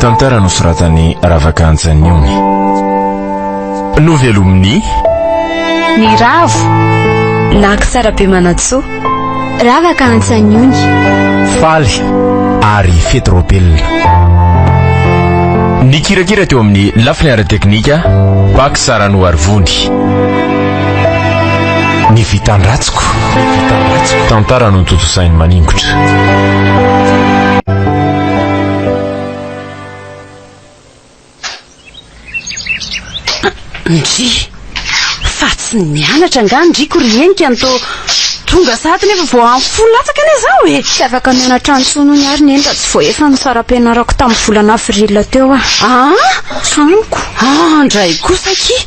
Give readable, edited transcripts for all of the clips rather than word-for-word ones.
Tantara nosoratan'i Ravaka Antsaniony. Novelomin'i. Niravo. Nax Rabemanantsoa. Ravaka Antsaniony. Faly ary Fety Robelina. Nikirakira teo amin'ny lafiny ara-teknika, Bax Ranoarivony. Ny vitan-dratsiko. Tantara notontosain'i Maningotra. Ndry! Fa tsy nianatra angaha ndry ko ry Henika no toa tonga sahady nefa vao amin'ny folo latsaka anie izao e! Tsy afaka mianatra intsony hono ary Neny raha tsy voaefa ny saram-pianarako tamin'ny volana avril teo aho. Aa! Tranoko. Aa ndray kosa akia!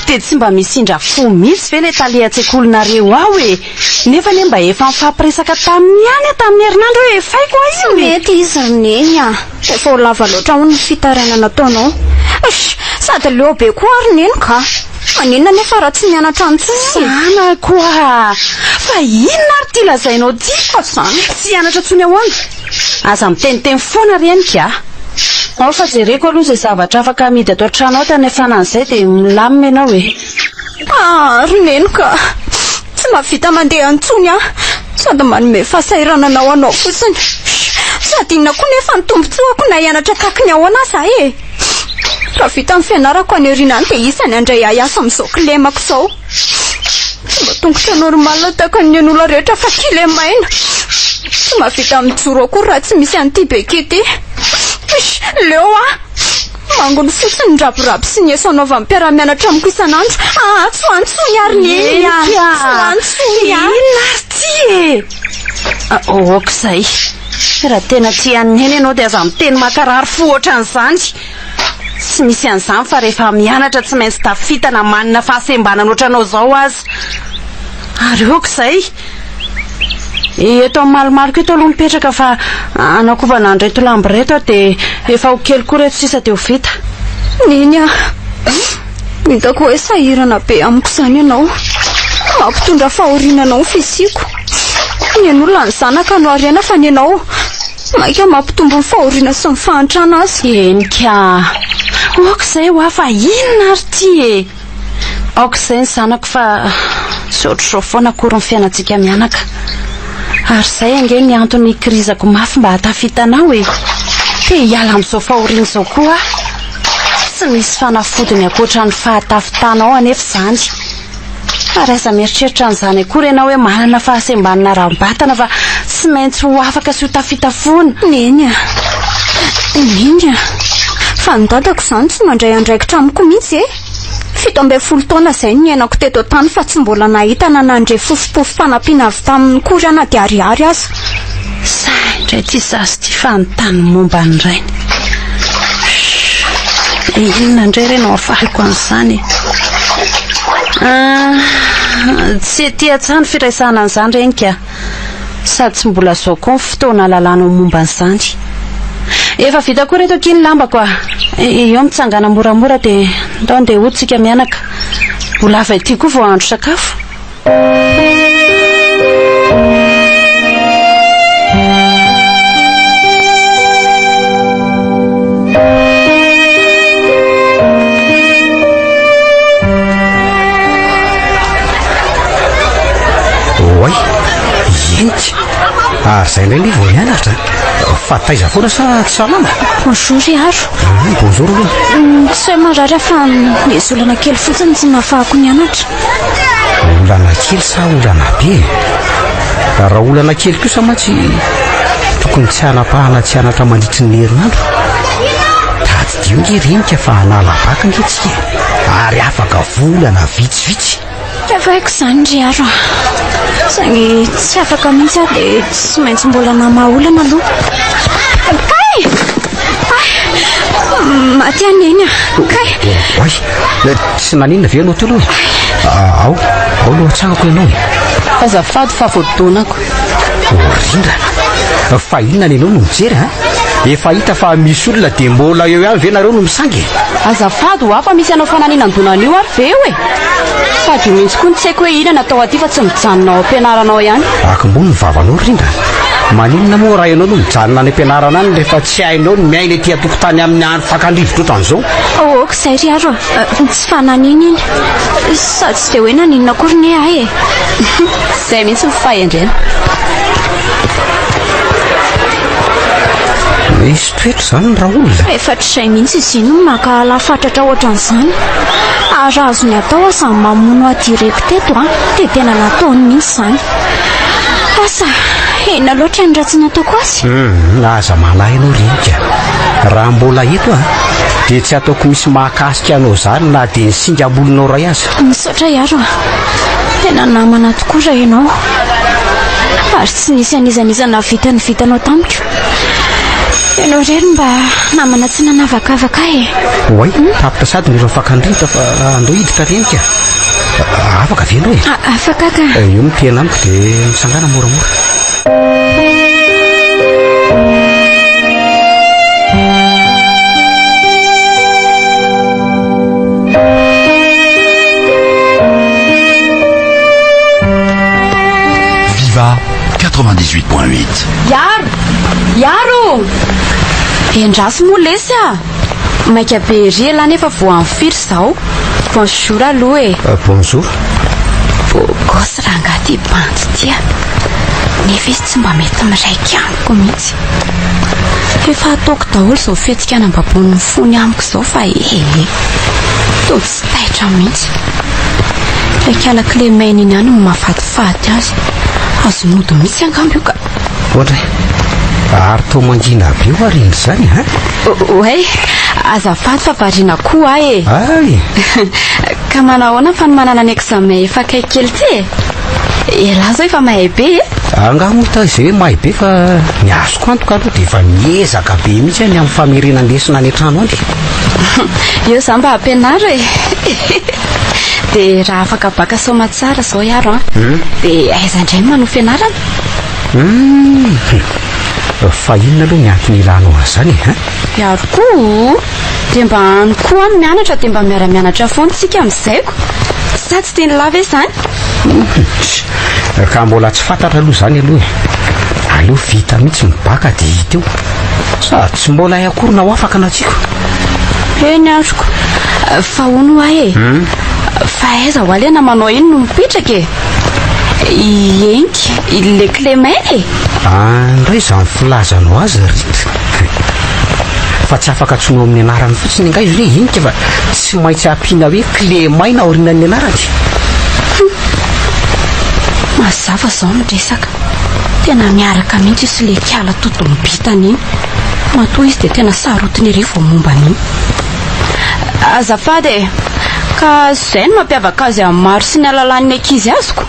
Dia tsy mba misy indra fo mihitsy ve ilay tale an-tsekolinareo ao e! Nefa anie mba efa nifampiresaka taminy ihany aho tamin'ny herinandro hoe efaiko aho Tsy io e! mety izy ry Neny a! Efa ho lava loatra hono ny fitarainana ataonao. Eish! Sady leo be koa ary Neny ka! Maninona anefa raha tsy mianatra intsony e? Zanako a! Fa inona ary ity lazainao ity? Fa zany. Tsy hianatra intsony ahoana? Aza miteniteny foana ry Henika a! Ao fa jereko aloha izay zavatra afaka amidy ato an-trano ato hanefana an'izay dia milamina ianao e! Ah, ry Neny ka! Tsy mahavita mandeha intsony aho, sady manome fahasahiranana ho anao fotsiny. Sady inona koa nefa ny tombontsoako na hianatra tahaky ny ahoana aza aho e! Raha vita ny fianarako any aoriana any dia iza ny handray ahy hiasa amin'izao kilemako izao? Tsy mba tongotra normal tahaka ny an'olona rehetra fa kilemaina. Tsy mahavita mijoro akory raha tsy misy an'ity beke ity. Eish, leo aho. Mangony fotsiny ny rabiraby sy ny eso anaovan'ny mpiara-mianatra amiko isan'andro. Aa, tsy ho any intsony ary Neny a! Tsy ho any intsony aho. Inona ary ity e? Ok izay. Raha tena tia an'i Neny ianao dia aza miteny mankarary fo ohatran'izany. Tsy misy an'izany fa rehefa mianatra tsy maintsy tafita na manana fahasembanana ohatranao izao aza. Ary ok izay. Eto amin'ny malomaloka eto aloha mipetraka fa hanakovana an'ireto lamba ireto aho dia efa ho kely koa ireto sisa dia ho vita. Neny a! Hitako hoe sahirana be amiko izany ianao. Mampitondra fahoriana anao ny fisiako. Ny an'olona ny zanaka no harena fa ny anao Mainka mampitombo ny fahoriana sy ny fahantrana aza. Eny ka! Ok izay hoa fa inona ary ity e! Aoka izay ny zanako fa tsy ohatr'izao foana akory ny fiainantsika mianaka. Ary izay ange ny antony hikirizako mafy mba hahatafita anao e! Te hiala amin'izao fahoriana izao koa aho. Tsy misy fanafodiny ankoatra ny fahatafitanao anefa izany. Ary aza mieritreritra an'izany akory ianao hoe manana fahasembanana ara-batana fa tsy maintsy ho afaka sy ho tafita foana. Neny a! Neny a! Fa ny dadako izany tsy mandray andraikitra amiko mihitsy e! 17 taona izay no niainako teto an-tany fa tsy mbola nahita na nandre fofompofom-panampiana avy taminy akory aho na dia ariary aza. Sahy indray ity zaza ity fa hanontany ny momba ny rainy. Shh! Inona indray re no havaliko an'izany e? Ah, tsy ety an-tsaha ny firesahana an'izany reniko a! Sady tsy mbola izao koa ny fotoana ahalalanao momba an'izany. Efa vita koa ireto akia ny lambako a! Eo mitsangana moramora dia ndao andeha hody tsika mianaka. Ho lava ity koa vao hahandro sakafo. Oay, henika! Ary izay indray anie vao nianatra. Fa taiza foana sa tsy salama? Bonjour ry Aro. Ah, bonjour aloha. Tsy hoe marary aho fa nisy olana kely fotsiny tsy nahafahako nianatra. Olana kely sa olana be e? Raha olana kely kosa mantsy tokony tsy hanapahana tsy hanatra mandritry ny herinandro. Tadidio nge renika fa hanala baka nge tsika e. Ary afaka volana vitsivitsy. Efa haiko izany ry Aro a. Saingy tsy afaka mihitsy aho dia tsy maintsy mbola namaha olana aloha. Kay! Ay! Maty aho Neny a. Kay! Oay! Tsy naninona ve ianao teo aloha e? Ao, ao aloha atsangako ianao e. Azafady fa voadonako. Oh, rindrana. Fa inona ny anao no mijery a? Efa hita fa misy olona dia mbola eo ihany ve nareo no misangy e? Azafady hoa fa misy hanao fananiana andona an'io ary ve eo e? Sady io mihitsy koa no tsy haiko hoe inona atao aty fa tsy mijanona ao am-pianarana ao ihany. Akombony ny vavanao ry Rindrana. Maninona moa raha ianao no mijanona any am-pianarana any rehefa tsy hainao ny miaina ety an-tokotany amin'ny andro fakan-drivotra ohatran'izao? Ok izay ry Aro a! Tsy fananina iny. Sady tsy dia hoe naninona akory ne ahy e! Izay mihitsy ny fahendrena. Misy toetra izany ny raolona. Efa hatrizay mihitsy izy iny no mankahala fatratra ohatran'izany. Ary raha azony atao aza ny mamono ahy direct eto an, dia tena nataony mihitsy izany. Asa, inona loatra ny ratsy nataoko azy? Hum, aza manahy ianao ry Ika. Raha mbola eto aho, dia tsy ataoko misy mahakasika anao izany na dia ny singam-bolonao iray aza. Misaotra Iaro a. Tena namana tokoa raha ianao. Ary tsy nisy an'iza n'iza nahavita ny vitanao tamiko. Ianao irery no mba namana tsy nanavakavaka ahy e. Oay, tapitra sady ny ora fakan-drivotra fa andao hiditra renika. Afaka ve ianao e? Afaka ka. Io no tena amiko dia mitsangàna moramora. Viva 98.8. Iaro! Iaro! Endraso moa lesy a! Maika be ery elah nefa vao amin'ny firy izao? Bonjour aloha e! Bonjour. Beau gosse rangahy ity bandy ity a! Nefa izy tsy mba mety miraika amiko mihitsy. Efa ataoko daholo izao fihetsika hanambaboany ny fony amiko izao fa ee. Toa tsy taitra mihitsy. Ilay kala Clémène iny ihany no mahafatifaty azy. Azon'ody mihitsy angamba io ka. Oadray. Ary toa mangina be hoa ry indry izany a! Oay, azafady fa variana koa aho e! Ay! Ka manahoana ny fanomanana ny examen efa akaiky kely ity e? Ialahy izao efa mahay be e! Angaha moa ta izay hoe mahay be fa ny azoko antoka aloha dia efa miezaka be mihitsy aho ny amin'ny famerenan-lesona any an-trano any. Eo za mba ampianaro e! Dia raha afaka baka soamatsara izao iaro an, dia aiza indray no manohy fianarana? Hum! Fa inona aloha ny antony ilanao an'izany e, hein? Iaro koa o! Dia mba any koa aho mianatra dia mba miara-mianatra foana isika amin'izay ko! Sa tsy tian'i lahy ve izany? Hum! Ka mbola tsy fantatra aloha izany aloha e! Aleo vita mihitsy ny baka dia hita eo. Sady tsy mbola hay akory na ho afaka na tsia ko! Eny azoko. Fa hono hoa e! Fa aiza hoa ilay namanao iny no mipetraka e? I Enky, ilay Clément e! Andray izany filazanao azy ry Rita. Fa tsy afaka antsoinao amin'ny anarany fotsiny angaha izy hoe Enky fa tsy maintsy ampiana hoe Clémaina aorianan'ny anarany. Hum. Mazava izao ny resaka. Tena miaraka mihitsy io sy ilay kiala totombitana iny. Matoa izy dia tena sarotiny ery vao momba an'iny. Azafady e! Ka izay no mampiavaka azy amin'ny maro sy ny halalan'ny ankizy azoko.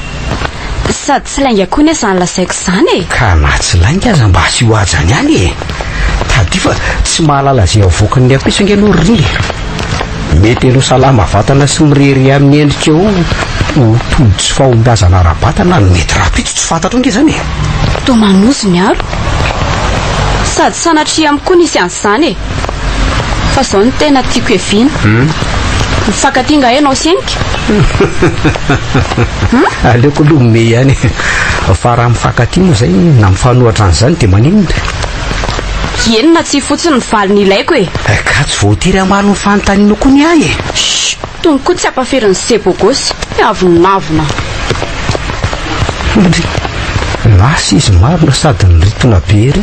Sady tsy lainga koa anie izany lazaiko izany e! Ka na tsy lainga aza mba asio hajany ihany e! Tadidio fa tsy mahalala izay avoakan'ny ampitso ange ianao ry Rina e! Mety ianao salama vatana sy mirehareha amin'ny endrika eo ho tojo tsy fahombiazana ara-batana no mety rahampitso tsy fantatrao ange izany e! Toa manozy ny aro. Sady sanatria amiko koa nisy an'izany e! Fa izao no tena tiako hiaviana. Mifankatia nga ianao sy Henika? Aleoko aloha mimehy ihany e. Fa raha mifankatia moa izay na mifanohatra an'izany dia maninona? Eny na tsia fotsiny ny valiny ilaiko e! Ka tsy voatery hamaly ny fanontanianao koa ny ahy e! Chut! Tony koa tsy ampafirin'ny sebogosy, miavonavona. Ndry! Lasa izy marina sady niritona be ery.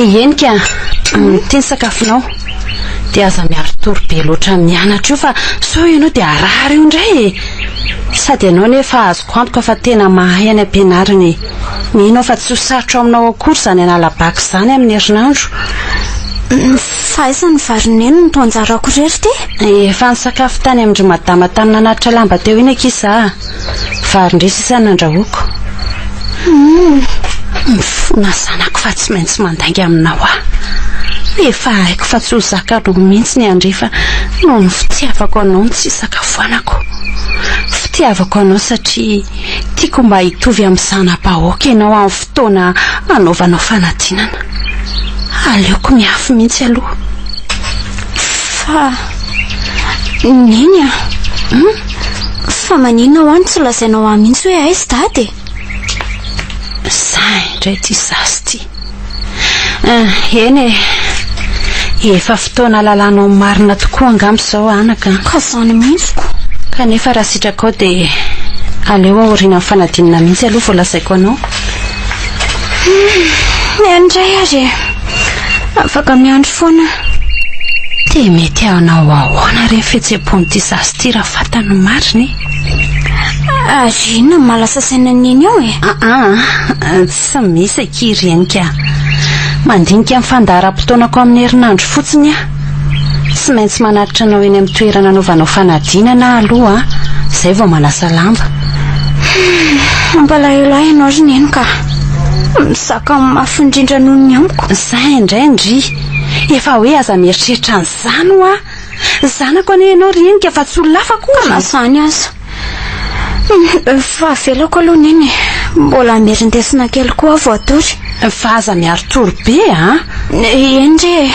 Henika, ity ny sakafonao. Dia aza miari-tory be loatra mianatra io fa sao ianao dia harary eo indray e. Sady ianao nefa azoko antoka fa tena mahay any am-pianarana e. Mino aho fa tsy ho sarotra aminao akory izany hanala bac izany amin'ny herinandro. Fa aiza ny vary neny no toa anjarako irery ity? Efa nisakafo tany amin-dry madama tamin'ny nanatitra lamba teo iny akia za. Vary indray sisa no nandrahoako. Hum, mifona zanako fa tsy maintsy mandainga aminao aho. Efa haiko fa tsy ho zakanao mihitsy ny handre fa noho ny fitiavako anao no tsy isakafoanako. Fitiavako anao satria. Tiako mba hitovy amin'ny zana-bahoaka ianao amin'ny fotoana hanaovanao fanadinana. Aleoko mihafy mihitsy aloha. Fa Neny a! Hum? Fa maninona hoa no tsy lazainao ahy mihitsy hoe aiza Dada e? Sahy indray ity zaza ity. Eny e! Efa fotoana halalanao marina tokoa angamba izao anaka an! Ka izany mihitsy ko! Kanefa raha sitrakao dia aleo aorianan'ny fanadinana mihitsy aloha vao lazaiko anao. Hum, eny indray ary e! Afaka miandry foana aho. Dia mety hanao ahoana re ny fihetseham-pon'ity zaza ity raha fantany ny marina e? Ary inona no maha lasa saina an'i Neny ao e? Aa, tsy misy akia ry Henika. Mandinika ny fandaharam-potoanako amin'ny herinandro fotsiny aho. Tsy maintsy manatitra anao eny amin'ny toerana anaovanao fanadinana aho aloha, izay vao manasa lamba. Humm, mampalahelo ahy ianao ry Neny ka. Mizaka ny mafy indrindra noho ny amiko. Izay indray ndry. Efa hoe aza mieritreritra an'izany hoa. Zanako anie ianao ry Henika fa tsy olona hafa akory. Ka na izany aza. Fa avelako aloha Neny e. Mbola hamerin-desona kely koa aho vao hatory. Fa aza miari-tory be a! Eny re e.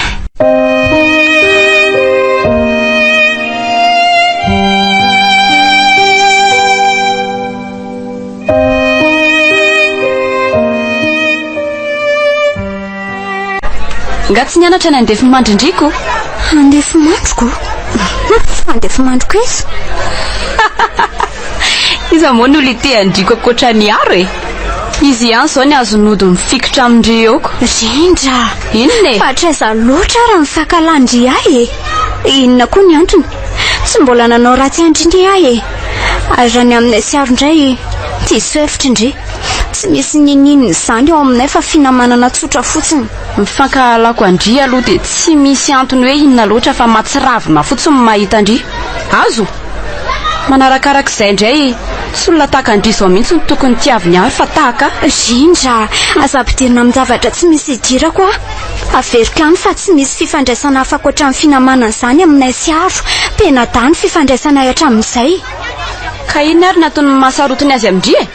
Nga tsy nianatra ny andefimandrindriko? Andefimandriko? Andefimandriko iza? Iza moa no litehan-driko ankoatra an'i Aro e? Izy ihany izao ny azon'ody mifikitra amin-dry eoko. Rindra! Inona e? Fa hatraiza loatra ary ny fankahalan-dry ahy e? Inona koa ny antony? Tsy mbola nanao ratsy an-dry nge ahy e! Ary raha ny aminay sy Aro indray, diso hevitra ndry. Tsy misy n'inon'inona izany ao aminay fa finamanana tsotra fotsiny. Ny fankahalako an-dry aloha dia tsy misy antony hoe inona loatra fa mahatsiravina fotsiny ny mahita an-dry. Azo? Manarakaraka izay indray, tsy olona tahaka an-dry izao mihitsy no tokony tiavin'i Aro fa tahaka ahy. Rindra, aza ampidirina amin-javatra tsy misy idirako aho. Averiko ihany fa tsy misy fifandraisana hafa ankoatra ny finamanana izany aminay sy Aro. Tena dahy ny fifandraisanay hatramin'izay. Ka inona ary ny antony mahasarotiny azy amin-dry e?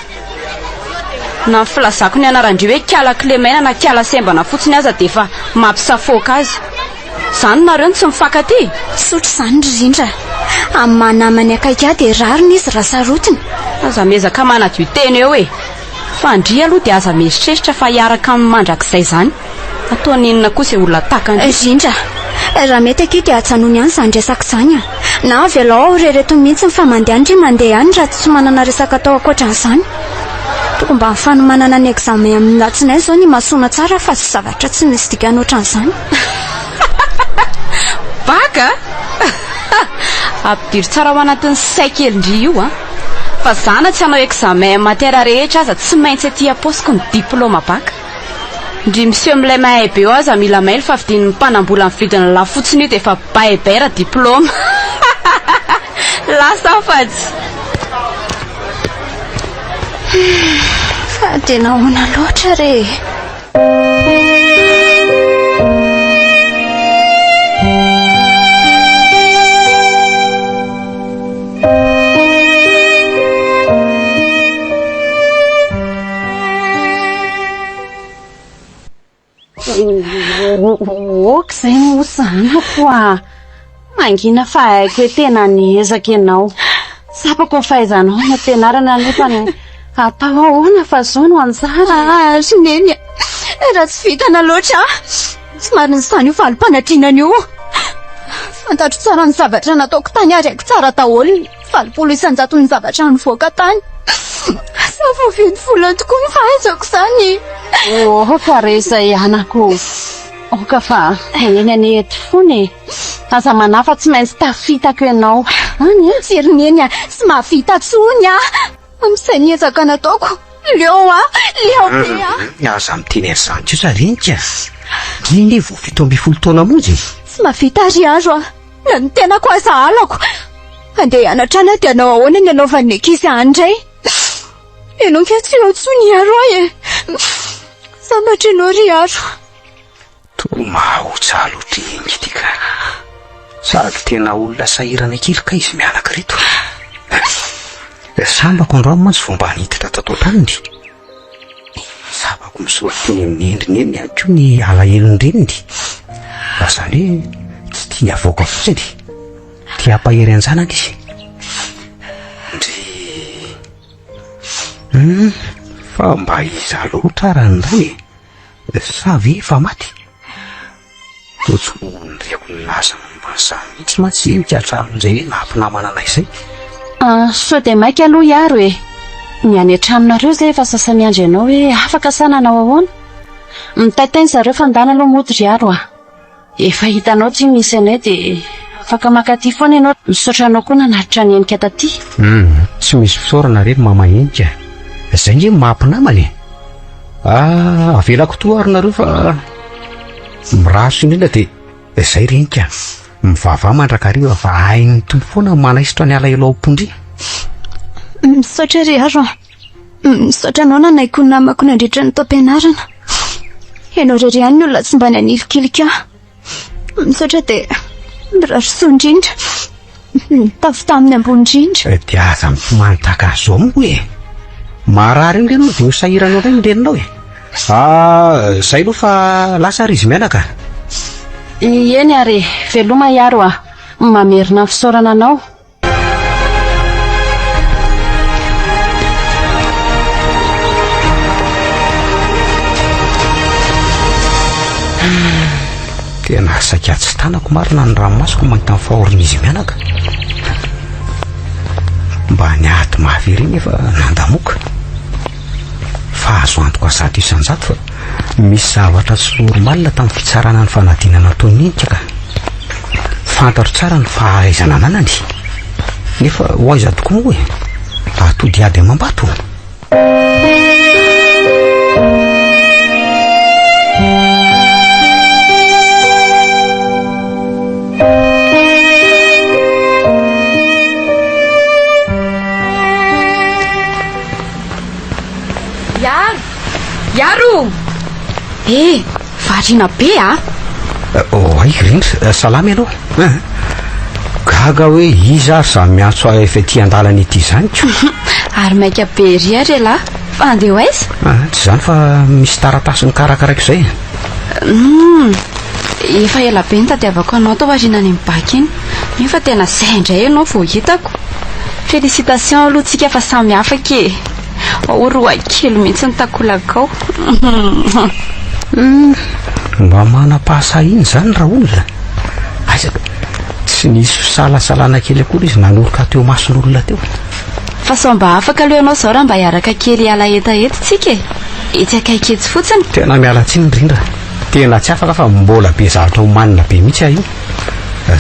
Na ny filazako ny anaran-dry hoe kiala kilemaina na kiala sembana fotsiny aza dia efa mampisafoaka azy. Izany nareo no tsy mifankatia? Tsotra izany ry Rindra. Amin'ny maha namany akaiky ahy dia rariny izy raha sarotiny. Aza miezaka manadio tena eo e! Fa ndry aloha dia aza mieritreritra fa hiaraka aminy mandrakizay izany. Ataony inona kosa izay olona tahaka an-dry? Rindra, raha mety akia dia ajanony ihany izany resaka izany a! Na avelao aho irery eto mihitsy fa mandeha ndry mandeha any raha tsy manana resaka atao ankoatran'izany. Tokony mba fanomanana ny examen amin'ny alatsinainy izao ny imasoana tsara fa tsy zavatra tsy misy dikany ohatran'izany. Baka a! Ampidiro tsara ao anatin'ny say kely ndry io a! Fa za na tsy hanao examen matière rehetra aza tsy maintsy aty am-paosiko ny diplôma baka. Ndry monsieur milay mahay be eo aza mila mailo fa vidian'ny mpanambola amin'ny vidiny lafo fotsiny io dia efa bay bay ra diplôma. Lasa aho fa tsy. Fa dia nahoana loatra re e? Ok izay moa zanako a! Mangina fa haiko hoe tena niezaka ianao. Tsapako ny fahaizanao any am-pianarana nefa ny atao ahoana fa izao no anjara. Ah, ry Neny a! Raha tsy vintana loatra aho, tsy marina izany io valim-panadinana io. Fantatro tsara ny zavatra nataoko tany ary haiko tsara daholo ny 80 isan-jaton'ny zavatra nivoaka tany. Sa voavidy vola tokoa ny fahaizako izany? Oka re izay anako. Oka fa eny anie eto foana e. Aza manahy fa tsy maintsy tafitako ianao. Any a! Tsy ry Neny a! Tsy mahavita intsony aho. Amin'izay ny ezaka nataoko. Leo aho! Leo be aho! Aza miteny an'izany kosa Renika a! Ndry anie vao 17 taona monja e! Tsy mahavita ry Aro a! Na ny tenako aza halako! Andeha hianatra any aho dia hanao ahoana ny hanaovan'ny ankizy ahy indray? Ianao ange tsy eo intsony i Aro ahy e! Sambatra ianao ry Aro! Toa mahaotsa loatra iny ity ka. Sady tena olona sahirana kely kay izy mianaka ireto. Sambako androany mantsy vao mba niditra tato an-tranony. Tsapako misoratra teny amin'ny endriny eny ihany koa ny alahelon-dreniny. Izany hoe tsy tiany havoaka fotsiny. Te hampahery an-janany izy. Ndry. Hum, fa mba iza loatra ary ny rainy e? Sa ve efa maty? Toa tsy ho nireko nilaza momba an'izany mihitsy mantsy i Henika hatramin'izay hoe naha-mpinamana anay izay. Ah, sao dia maika aloha i Aro e! Ny any an-tranonareo izay efa sasa-miandry anao hoe afaka sa nanao ahoana? Mitaintaina zareo fa ndana aloha mody ry Aro a! Efa hitanao ity misy anay dia afaka maka aty foana ianao. Misaotra anao koa nanatitra an'i Henika taty. Hum, tsy misy fisaorana re ry Mama Henika. Izay nge maha mpinamana e! Ah, avelako toa ary nareo fa miraso indrindra dia izay ry Henika. Mivavaha mandrakariva fa hain'ny Tompo foana ny manaisotra ny alahelo ao am-pon-dry. Misaotra ry Aro a! Misaotra anao nanaiky ho namako nandritra ny taom-pianarana. Ianao irery ihany ny olona tsy mba nanilikilika ahy. Misaotra dia mirary soa indrindra. Nitafy tamin'ny ambony indrindra. Eh, dia aza mitomany tahaka an'izao moa e. Marary eo nge ianao dia ho sahirana indray ny reninao e. Ah, izay aloha fa lasa ary izy mianaka. Eny ary e, veloma Iaro a. Mamerina ny fisaorana anao. Tena saika tsy tanako marina ny ranomasoko mahita ny fahorin'izy mianaka. Mba niady mafy ery nefa nandamoka. Fa azo antoka 100% fa misy zavatra tsy normal tamin'ny fitsarana ny fanadinana nataon'i Henika ka. Fantatro tsara ny fahaizana ananany. Nefa ho aiza tokoa moa e? Atody ady amam-bato. Iaro! Iaro! Eh, variana be a! Oay, Rindra, salama ianao? Eh, gaga hoe iza ary izany miantso ahy efa ety an-dalana ety izany ko. Ary maika be ery ary ialahy, fa handeha ho aiza? Ah, tsy izany fa misy taratasy nokarakaraiko izay. Hum, efa ela be nitadiavako anao tao aoriana any amin'ny bac iny, nefa tena izay indray ianao vao hitako. Félicitations aloha tsika fa samy afaka e! Ao roa kely mihitsy ny takolakao. Hum, mba manam-pahasahiana izany raolona. Aiza ka, tsy nisy fisalasalana kely akory izy nanoroka teo imason'olona teo. Fa sao mba afaka aloha ianao izao raha mba hiaraka kely hiala hetaheta tsika e! Etsy akaiky etsy fotsiny. Tena miala tsiny indrindra. Tena tsy afaka fa mbola be zavatra omanina be mihitsy aho io.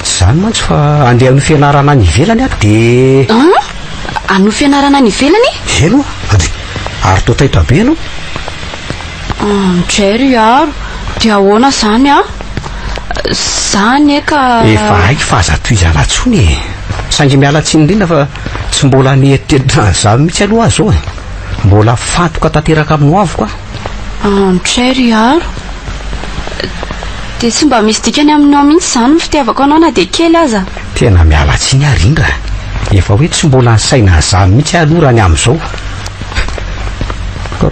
Tsy izany mantsy fa andeha hanohy fianarana any ivelany aho dia... An? Hanohy fianarana any ivelany? Eny oa, andeha. Ary toa taitra be ianao. Ndray ry Aro, dia ahoana izany an? Za anie ka... Efa haiko fa aza tohizana intsony e. Saingy miala tsiny indrindra fa tsy mbola nieritreritra an'izany mihitsy aloha aho izao e. Mbola fantoka tanteraka amin'ny hoaviko aho. Ndray ry Aro. Dia tsy mba misy dikany aminao mihitsy izany ny fitiavako anao na dia kely aza. Tena miala tsiny aho Rindra. Efa hoe tsy mbola nisaina an'izany mihitsy aho aloha raha ny amin'izao.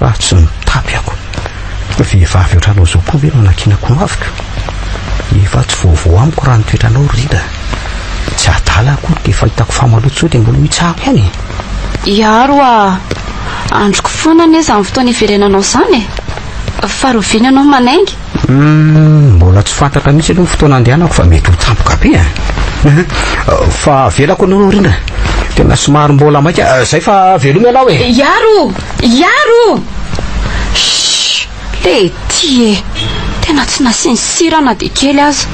Raha tsy mitapy ako. Vehivavy ohatranao izao koa ve no anankinako ny hoaviko? Efa tsy vaovao amiko raha ny toetranao ry Rindra. Tsy adala akory dia efa hitako fa maloto sao dia mbola ho hitsahako ihany e. Iaro a! Andriko foana anie izany fotoana hiverenanao izany e! Fa rahoviana ianao manainga? Humm, mbola tsy fantatra mihitsy aloha ny fotoana andehanako fa mety ho tampoka be e! Fa avelako anao Rindra, tena somary mbola maika, zay fa veloma ianao e! Iaro! Iaro! Shh! Le ty e! Tena tsy nasiany sira na dia kely aza.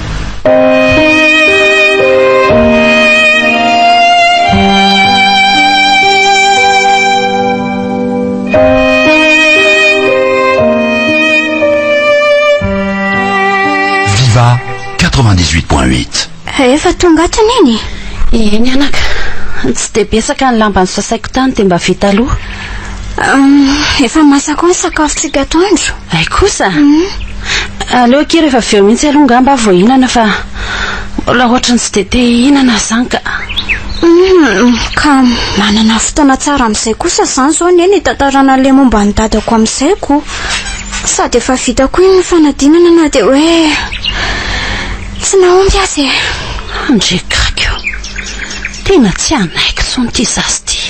Viva 98.8. Efa tonga ato neny? Eny anaka, tsy dia betsaka ny lamba nosasaiko tany dia mba vita aloha. Efa masaka koa ny sakafontsika atoandro. Hay kosa? Aleo akia rehefa avy eo mihitsy aloha angamba aho vao hihinana fa mbola ohatran'ny tsy dia te hihinana izany ka. Hum, ka manana fotoana tsara amin'izay kosa izany izao Neny hitantarana an'ilay momba ny dadako amin'izay ko. Sady efa vita koa iny ny fanadinana na dia hoe tsy nahomby aza e. Ndry gaga io. Tena tsy hanaiky intsony ity zaza ity.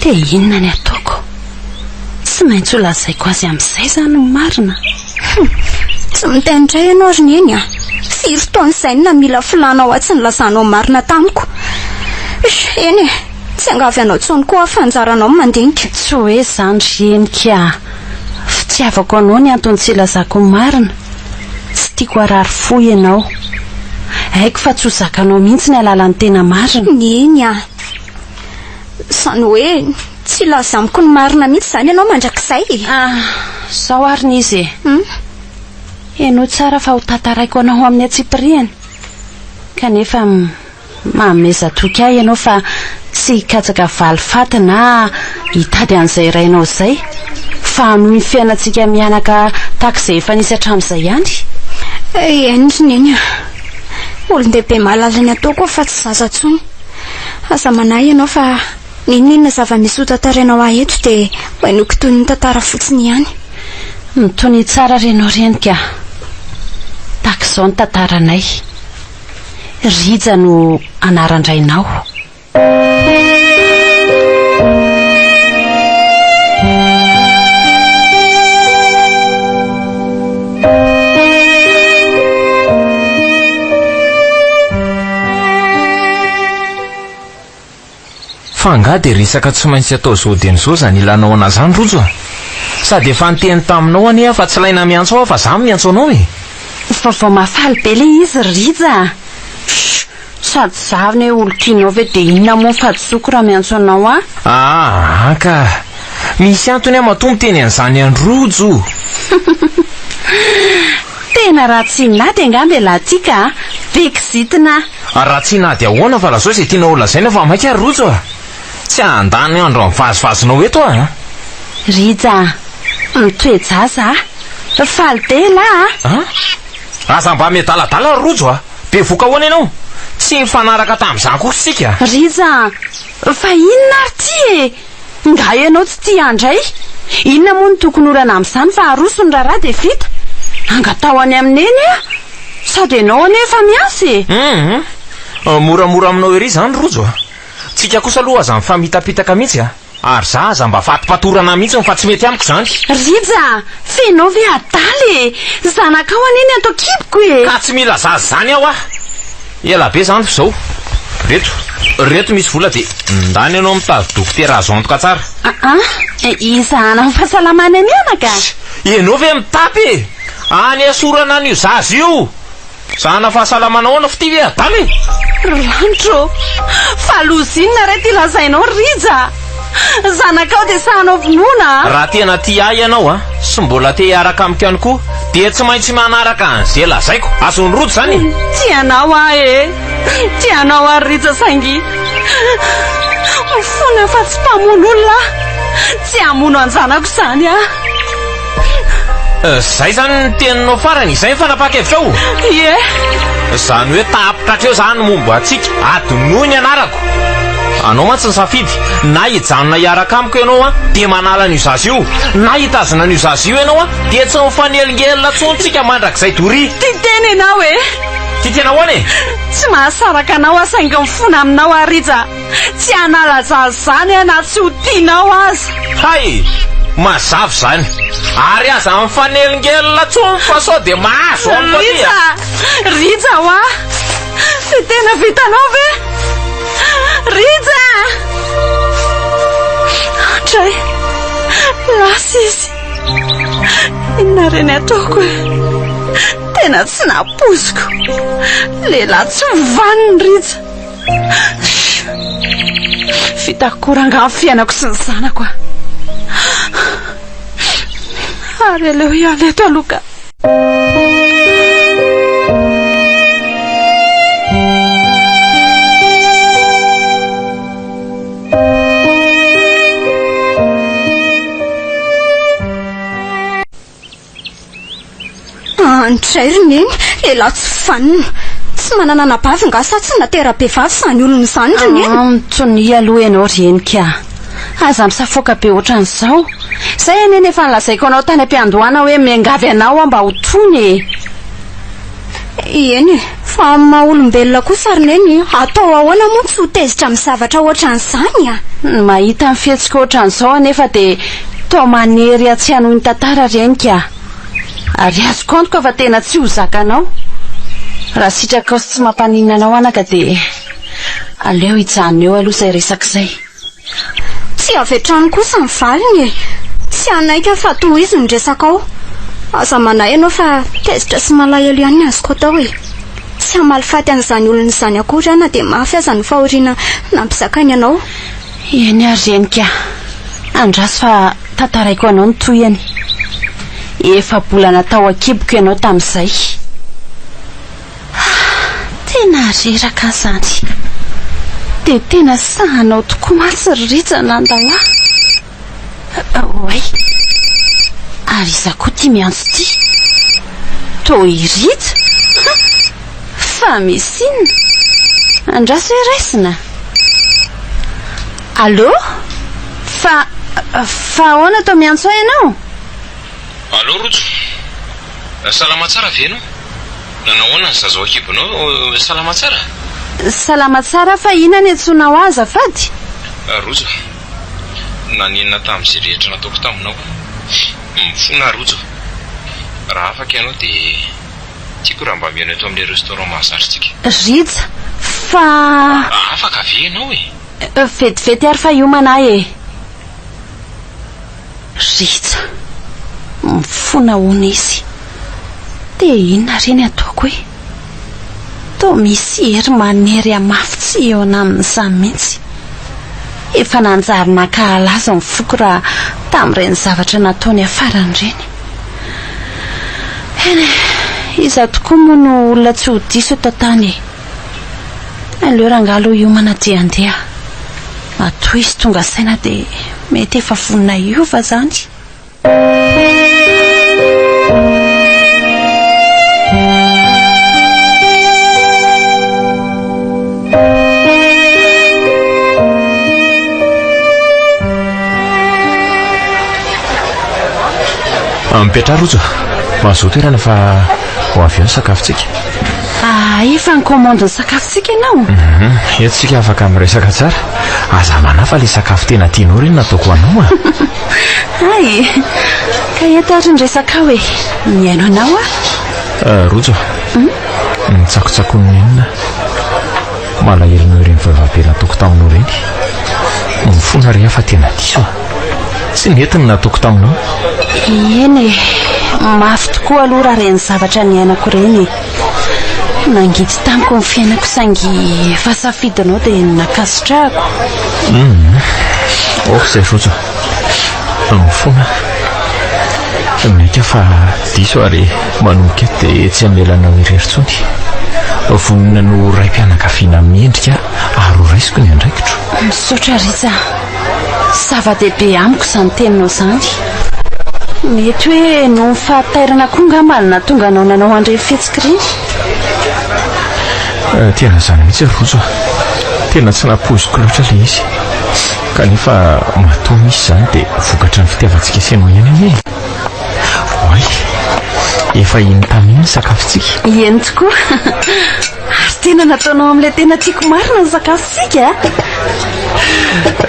Dia inona ny ataoko? Tsy maintsy ho lazaiko azy amin'izay izany ny marina. Hum, tsy miteny indray ianao ry Neny a! Firy taona izay no namila filànao ahy tsy nilazanao marina tamiko. Ish, eny e, tsy hiangavy anao intsony koa aho fa anjaranao ny mandinika. Tsy hoe izany ry Henika a! Fitiavako anao ny antony tsy ilazako ny marina. Tsy tiako harary fo ianao. Haiko fa tsy ho zakanao mihitsy ny hahalala ny tena marina. Neny a! Izany hoe tsy hilaza amiko ny marina mihitsy izany ianao mandrakizay e? Ah, izao ary ny izy e. Henoy tsara fa ho tantaraiko anao amin'ny antsipiriany. Kanefa manomeza toky ahy ianao fa tsy hikatsaka valifaty na hitady an'izay rainao izay, fa hanohy ny fiainantsika mianaka tahaka izay efa nisy hatramin'izay ihany. Eny ry Neny a! Olon-dehibe mahalala ny ataoko aho fa tsy zaza intsony. Aza manahy ianao fa n'inon'inona zava-misy ho tantarainao ahy eto dia ho henoiko toy ny tantara fotsiny ihany. Mitonia tsara re ianao reniko a! Tahaka izao ny tantaranay. Rija no anaran-drainao. Fa angaha dia resaka tsy maintsy atao zao dia ny zao izany ilanao anah izany Rojo a? Sady efa niteny taminao anie aho fa tsy ilaina miantso aho fa za no miantso anao e! Vaovao mahafaly be le izy ry Rija a! Shh! Sady za anie olon-tianao ve dia inona moa ny fahadisoako raha miantso anao aho? Aa ka! Misy antony aho matoa miteny an'izany an Rojo! Tena ratsy inady angamba ialahy ity ka! Be kizitina! Ratsy inady ahoana fa lazao izay tianao ho lazaina fa maika ary Rojo a! Tsy handany andro amin'ny vazivazinao eto aho a! Rija a! Mitoe-jaza a! Faly be ialahy a! An? Aza mba miadaladala ry Rojo a! Bevoka ahoana ianao? Tsy nifanaraka tamin'izany kosa isika. Rija a! Fa inona ary ity e? Nga ianao tsy tia handray? Inona moa no tokony olana amin'izany fa aroso ny raharaha dia vita? Angataho any amin'i Neny aho! Sady ianao anie efa miasa e! Hum! Moramora aminao ery izany Rojo a! Tsika kosa aloha aza mifamitapitaka mihitsy a! Ary za aza mba fatipatorana mihitsy fa tsy mety amiko izany! Rija a! F'enao ve adala e! Zanakao anie ny ato an-kiboko e! Ka tsy mila zaza izany aho ah! Ela be izany fa izao. Reto, reto misy vola dia ndany ianao mitady dokotera azo antoka tsara. Aa, hizahana ny fahasalamanay mianaka? Ianao ve mitapy e! Any asorana an'io zaza io! Zahana fahasalamana ahoana f'ity ve adala e! Randro, fa loza inona re ty lazainao ry Rija a! Zanakao dia sahanao vonoina a! Raha tena tia ahy ianao a, sy mbola te hiaraka amiko ihany koa, dia tsy maintsy manaraka an'izay lazaiko. Azon'i Rojo izany e! Tia anao aho e! Tia anao aho ry Rija saingy mifona fa tsy mpamono olona aho. Tsy hamono an-janako izany aho. Izay izany ny teninao farany, izay ny fanapahan-kevitrao? Ie. Izany hoe tapitra hatreo izany ny momba antsika, adinoy ny anarako. Anao mantsy ny safidy, na hijanona hiaraka amiko ianao an, dia manala an'io zaza io, na hitazona an'io zaza io ianao an, dia tsy mifanelingelina intsony tsika mandrakizay doria. Tia tena ianao e! Tia tena ahoana e? Tsy mahasaraka anao aho saingy mifona aminao aho Rija. Tsy hanala zaza izany aho na tsy ho tianao aza. Hay! Mazava izany. Ary aza mifanelingelina intsony fa sao dia mahazo amiko aty Rija! Rija hoa! Dia tena vitanao ve? Rija! Andray! Lasa izy. Inona re ny ataoko e? Tena tsy nampoiziko. Lehilahy tsy vanona Rija. Vita akory angaha ny fiainako sy ny zanako a. Ary aleo hiala eto aloha ka. Andray ry Neny, lehilahy tsy vanona. Tsy manana anabavy nga sa tsy natera-behivavy izany olona izany ry neny? Mitonia aloha ianao ry Henika a! Aza misafoaka be ohatran'izao. Izay anie no efa nolazaiko anao tany am-piandohana hoe miangavy anao aho mba ho tony e! Eny e, fa amin'ny maha olombelona kosa ry Neny, atao ahoana moa tsy ho tezitra amin'ny zavatra ohatran'izany a! Ny mahita ny fihetsika ohatran'izao anefa dia toa manery ahy tsy hanohy ny tantara ry Henika a! Ary azoko antoka fa tena tsy ho zakanao. Raha sitrakao sy tsy mampaninona anao anaka dia aleo hijanona eo aloha izay resaka izay. Tsy avy hatrany kosa ny valiny e! Tsy hanaiky aho fa tohizo ny resakao. Aza manahy ianao fa tezitra sy malahelo ihany ny azoko atao e! Tsy hamaly faty an'izany olona izany akory aho na dia mafy aza ny fahoriana nampizakainy anao. Eny ary Renika, andraso fa tantaraiko anao ny tohiny. Efa-bolana tao an-kiboko ianao tamin'izay. Tena reraka aho izany. Dia tena sahanao tokoa mantsy ry Rija nandao ahy. Oay! Ary iza koa ity miantso ity? Toa i Rija? Fa misy inona? Andraso hoe raisina. Allô? Fa, fa ahoana toa miantso ahy ianao? Allô Rojo? Salama tsara ve ianao? Nanao ahoana ny zaza ao an-kibonao? Salama tsara? Salama tsara fa inona ny antsoinao ahy azafady? Rojo, nanenina tamin'izay rehetra nataoko taminao aho. Mifona aho Rojo. Raha afaka ianao dia tiako raha mba mihaona eto amin'ilay restaurant mahazatra antsika. Rija, fa. Afaka ve ianao e? Vetivety ary fa hiomana aho e. Rija, mifona hono izy. Dia inona re ny ataoko e? Toa misy hery manery ahy mafy tsy hihaona amin'izany mihitsy. Efa nanjary nankahala azy ny foko raha tamin'ireny zavatra nataony hafarany ireny. Eny e, iza tokoa moa no olona tsy ho diso eto an-tany e? Aleo rangahy aloha hiomana dia handeha. Matoa izy tonga saina dia mety efa vonona hiova izany. Mipetraha Rojo, mahazoa toerana fa ho avy eo ny sakafontsika. Ah, efa ni-commande ny sakafontsika ianao? Mhm, eto isika afaka miresaka tsara. Aza manahy fa ilay sakafo tena tianao ireny nataoko ho anao a. Hay, ka eto ary ny resakao e. Mihaino anao aho. Eh, Rojo, hmm? ny tsakotsakon'ny nenina. Malahelo noho ireny vavabe nataoko taminao ireny. Mifona re aho fa tena diso a. Tsy nety ny nataoko taminao. Eny e, mafy tokoa aloha raha ireny zavatra niainako ireny e. Nangidy tamiko ny fiainako saingy efa safidinao dia nankasitrahako. Hum, ok izay Rojo. Mifona aho. Miaiky aho fa diso ary manomboka eto dia tsy hamela anao irery intsony. Vonona ny ho raim-pianakaviana mendrika ary ho raisiko ny andraikitro. Misaotra Rija a. Zava-dehibe amiko izany teninao izany. Mety hoe noho ny fahatairana koa angamba no nahatonga anao nanao an'ireny fihetsika ireny. Eh, tena izany mihitsy ry Rojo a. Tena tsy nampoiziko loatra ilay izy. Kanefa matoa misy izany dia vokatry ny fitiavantsika sy ianao ihany anie e. Oay, efa iny tamin'iny ny sakafontsika. Eny tokoa. Ary tena nataonao amin'ilay tena tiako marina ny sakafontsika a!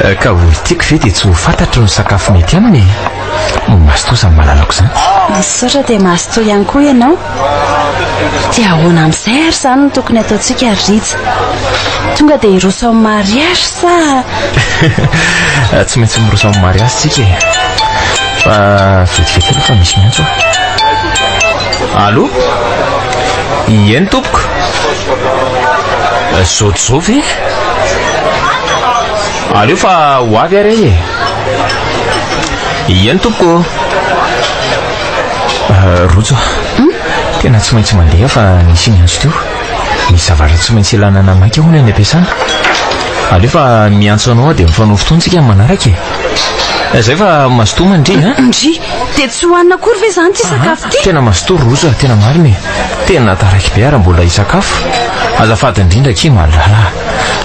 Eh, ka olo tiako ve dia tsy ho fantatro ny sakafo mety aminy e? Mazotoa izany malalako izany. Misaotra dia mazotoa ihany koa ianao. Dia ahoana amin'izay ary izany no tokony hataontsika ry Rija? Tonga dia hiroso amin'ny mariage sa? Eh, tsy maintsy miroso amin'ny mariage tsika e. Fa vetivety aloha fa misy miantso aho. Allô? Eny tompoko. Zao dia zao ve? Aleo fa ho avy ary aho e. Eny tompoko ô. Rojo, tena tsy maintsy mandeha fa nisy niantso teo. Misy zavatra tsy maintsy ilana anà maika hono any am-piasana. Aleo fa miantso anao aho dia mifanao fotoana isika amin'ny manaraka e. Zay fa mazotoa mandria a. Ndry, dia tsy hohanina akory ve izany ity sakafo ity? Tena mazotoa ry Rojo a, tena marina e. Tena taraiky be aho raha mbola hisakafo. Azafady indrindra akia malala a.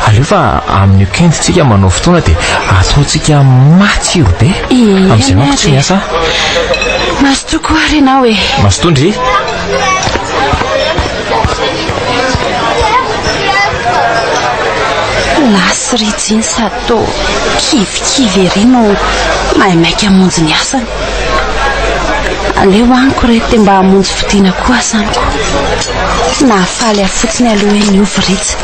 Aleo fa amin'ny week-end tsika manao fotoana dia ataontsika matsiro be. Amin'izay manko tsy miasa aho. Mazotoa koa ary ianao e. Mazotoa ndry. Lasa ry Jiny sady toa kivikivy ery no maimaika hamonjy ny asany. Aleo amiko re dia mba hamonjy fodiana koa asaniko. Nahafaly ahy fotsiny aloha hoe niova Rija.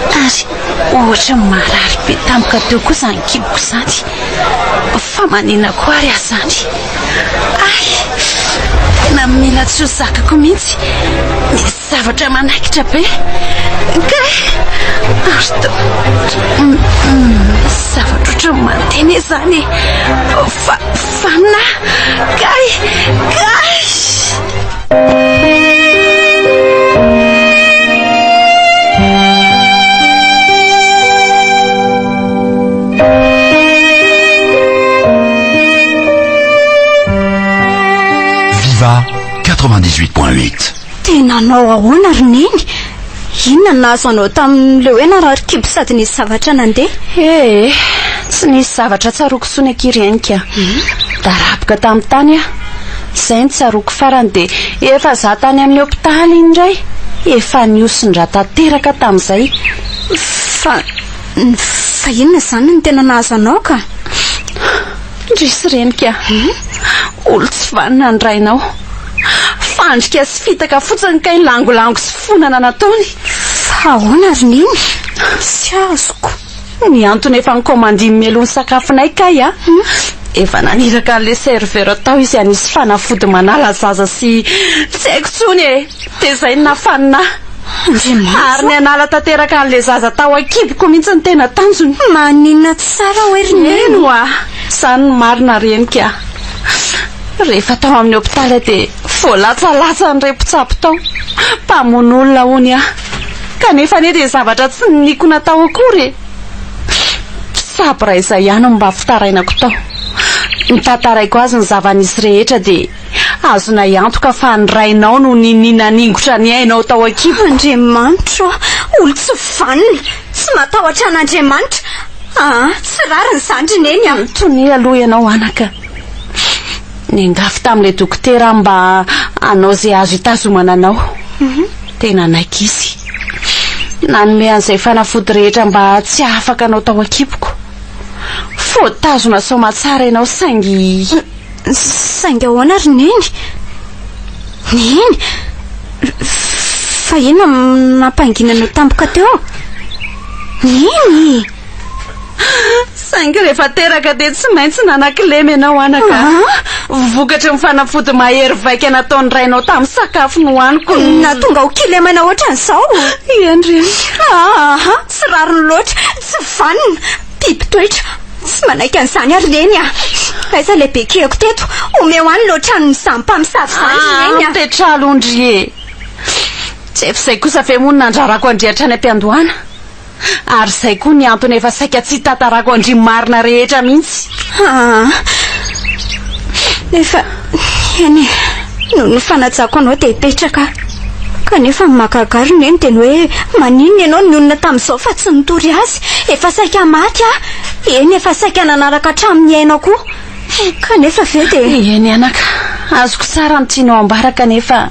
Kay, ary ohatra ny marary be tampoka teo koa izany kiboko izany. Fa maninona koa ary aho izany? Ay! Tena mila tsy ho zakako mihitsy. Misy zavatra manaikitra be. Kay! Ary toa misy zavatra ohatran'ny mandeha anie izany e. Fa fanina aho. Kay! Kay! Viva 98.8. Tena anao ahoana ry Neny? Inona no nahazo anao tamin'ilay hoe narary kibo sady nisy zavatra nandeha? Ee, tsy nisy zavatra tsaroako intsony akia ry Henika. Daraboka tamin'ny tany aho. Izay no tsaroako farany dia efa za tany amin'ny hopitaly iny indray. Efa nihosin-drà tanteraka tamin'izay. Fa Fa inona izany no tena nahazo anao ka? Indrisy reniko a! Olon-tsy vanona ny rainao. Fandrika sy fitaka fotsiny kay ny langolango sy fonana nataony. Fa ahoana ry Neny? Tsy azoko. Ny antony efa nikaomandiny mialoha ny sakafonay kay a! Efa naniraka an'ilay serveur tao izy hanisy fanafody manala zaza sy tsy haiko intsony e! Dia izay no nahafanina ahy. Andriamanitra Ary ny hanala tanteraka an'ilay zaza tao an-kiboko mihitsy no tena tanjony. Maninona tsara hoe ry Neny? Eny hoa, izany no marina reniko a. Rehefa tao amin'ny hopitaly aho dia voalatsalatsan'ireo mpitsabo tao. Mpamono olona hono aho. Kanefa anie dia zavatra tsy niniako natao akory e. Mpitsabo iray izay ihany no mba fitarainako tao. Notantaraiko azy ny zava-nisy rehetra dia. Azonay antoka fa ny rainao no ninia naningotra ny ainao tao an-kiboko. Andriamanitra ô! Olon-tsy vanona! Tsy matahotra an'Andriamanitra! Aa, tsy rariny izany ry Neny a! Tonia aloha ianao anaka. Niangavy tamin'ilay dokotera aho mba hanao izay azo hitazomana anao. Dia nanaiky izy. Nanome an'izay fanafody rehetra mba tsy hahafaka anao tao an-kiboko. Voatazona soamatsara ianao saingy. Saingy ahoana ry Neny? Neny? Fa inona no nampangina anao tampoka teo? Neny! Saingy rehefa teraka dia tsy maintsy nanan-kilema ianao anaka. Vokatry ny fanafody mahery vaika nataon'ny rainao tamin'ny sakafo nohaniko. Nahatonga ho kilemana ohatran'izao? Eny reny. Aa, tsy rariny loatra, tsy vanona, biby toetra. Tsy manaiky an'izany aho ry Neny a! Aiza ilay bekehako teto? Omeo any ilay tranon'izany mpamosavy izany ry Neny a! Mipetraha aloha ndry e! Tsy efa izay kosa ve moa no nandrarako an-dry hatrany am-piandohana? Ary izay koa ny antony efa saika tsy hitantarako an-dry marina rehetra mihitsy. Aa! Nefa, eny e, noho ny fanajako anao dia hipetraka aho. Kanefa ny mahagaga ahy ry Neny dia ny hoe maninona ianao nionona tamin'izao fa tsy nitory azy? Efa saika maty aho. Eny, efa saika nanaraka hatramin'ny ainao koa. Kanefa ve dia. Eny anaka, azoko tsara ny tianao ambara kanefa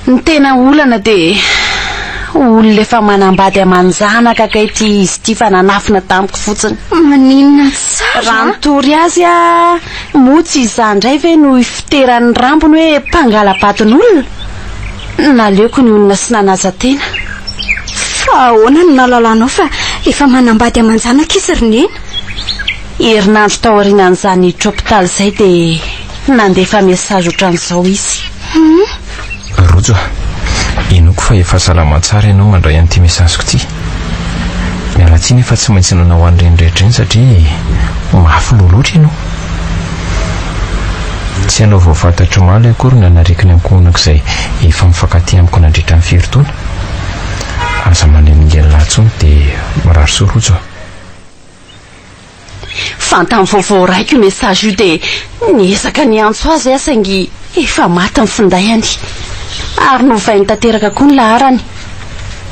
ny tena olana dia olona efa manambady aman-janaka kay ity izy ity fa nanafina tamiko fotsiny. Maninona tsara? Raha nitory azy aho, moa tsy izaho indray ve no hifoteran'ny rambony hoe mpangala-badin'olona? Naleoko nionona sy nanaja tena. Fa ahoana no nahalalanao fa efa manambady aman-janaka izy ry Neny? Herinandro taorianan'izany niditra hopitaly izay dia nandefa message ohatran'izao izy. Rojo a! Inoako fa efa salama tsara ianao mandray an'ity message-ko ity. Miala tsiny fa tsy maintsy nanao an'ireny rehetra ireny satria mafy loha loatra ianao. Tsy ianao vao fantatro omaly akory no nanariako ny ankohonako izay efa mifankatia amiko nandritra ny firy taona. Aza manelingelina ahy intsony dia mirary soa Rojo a. Fantany vao voaraiko io message io dia niezaka niantso azy aho saingy efa maty ny findainy. Ary novainy tanteraka koa ny laharany.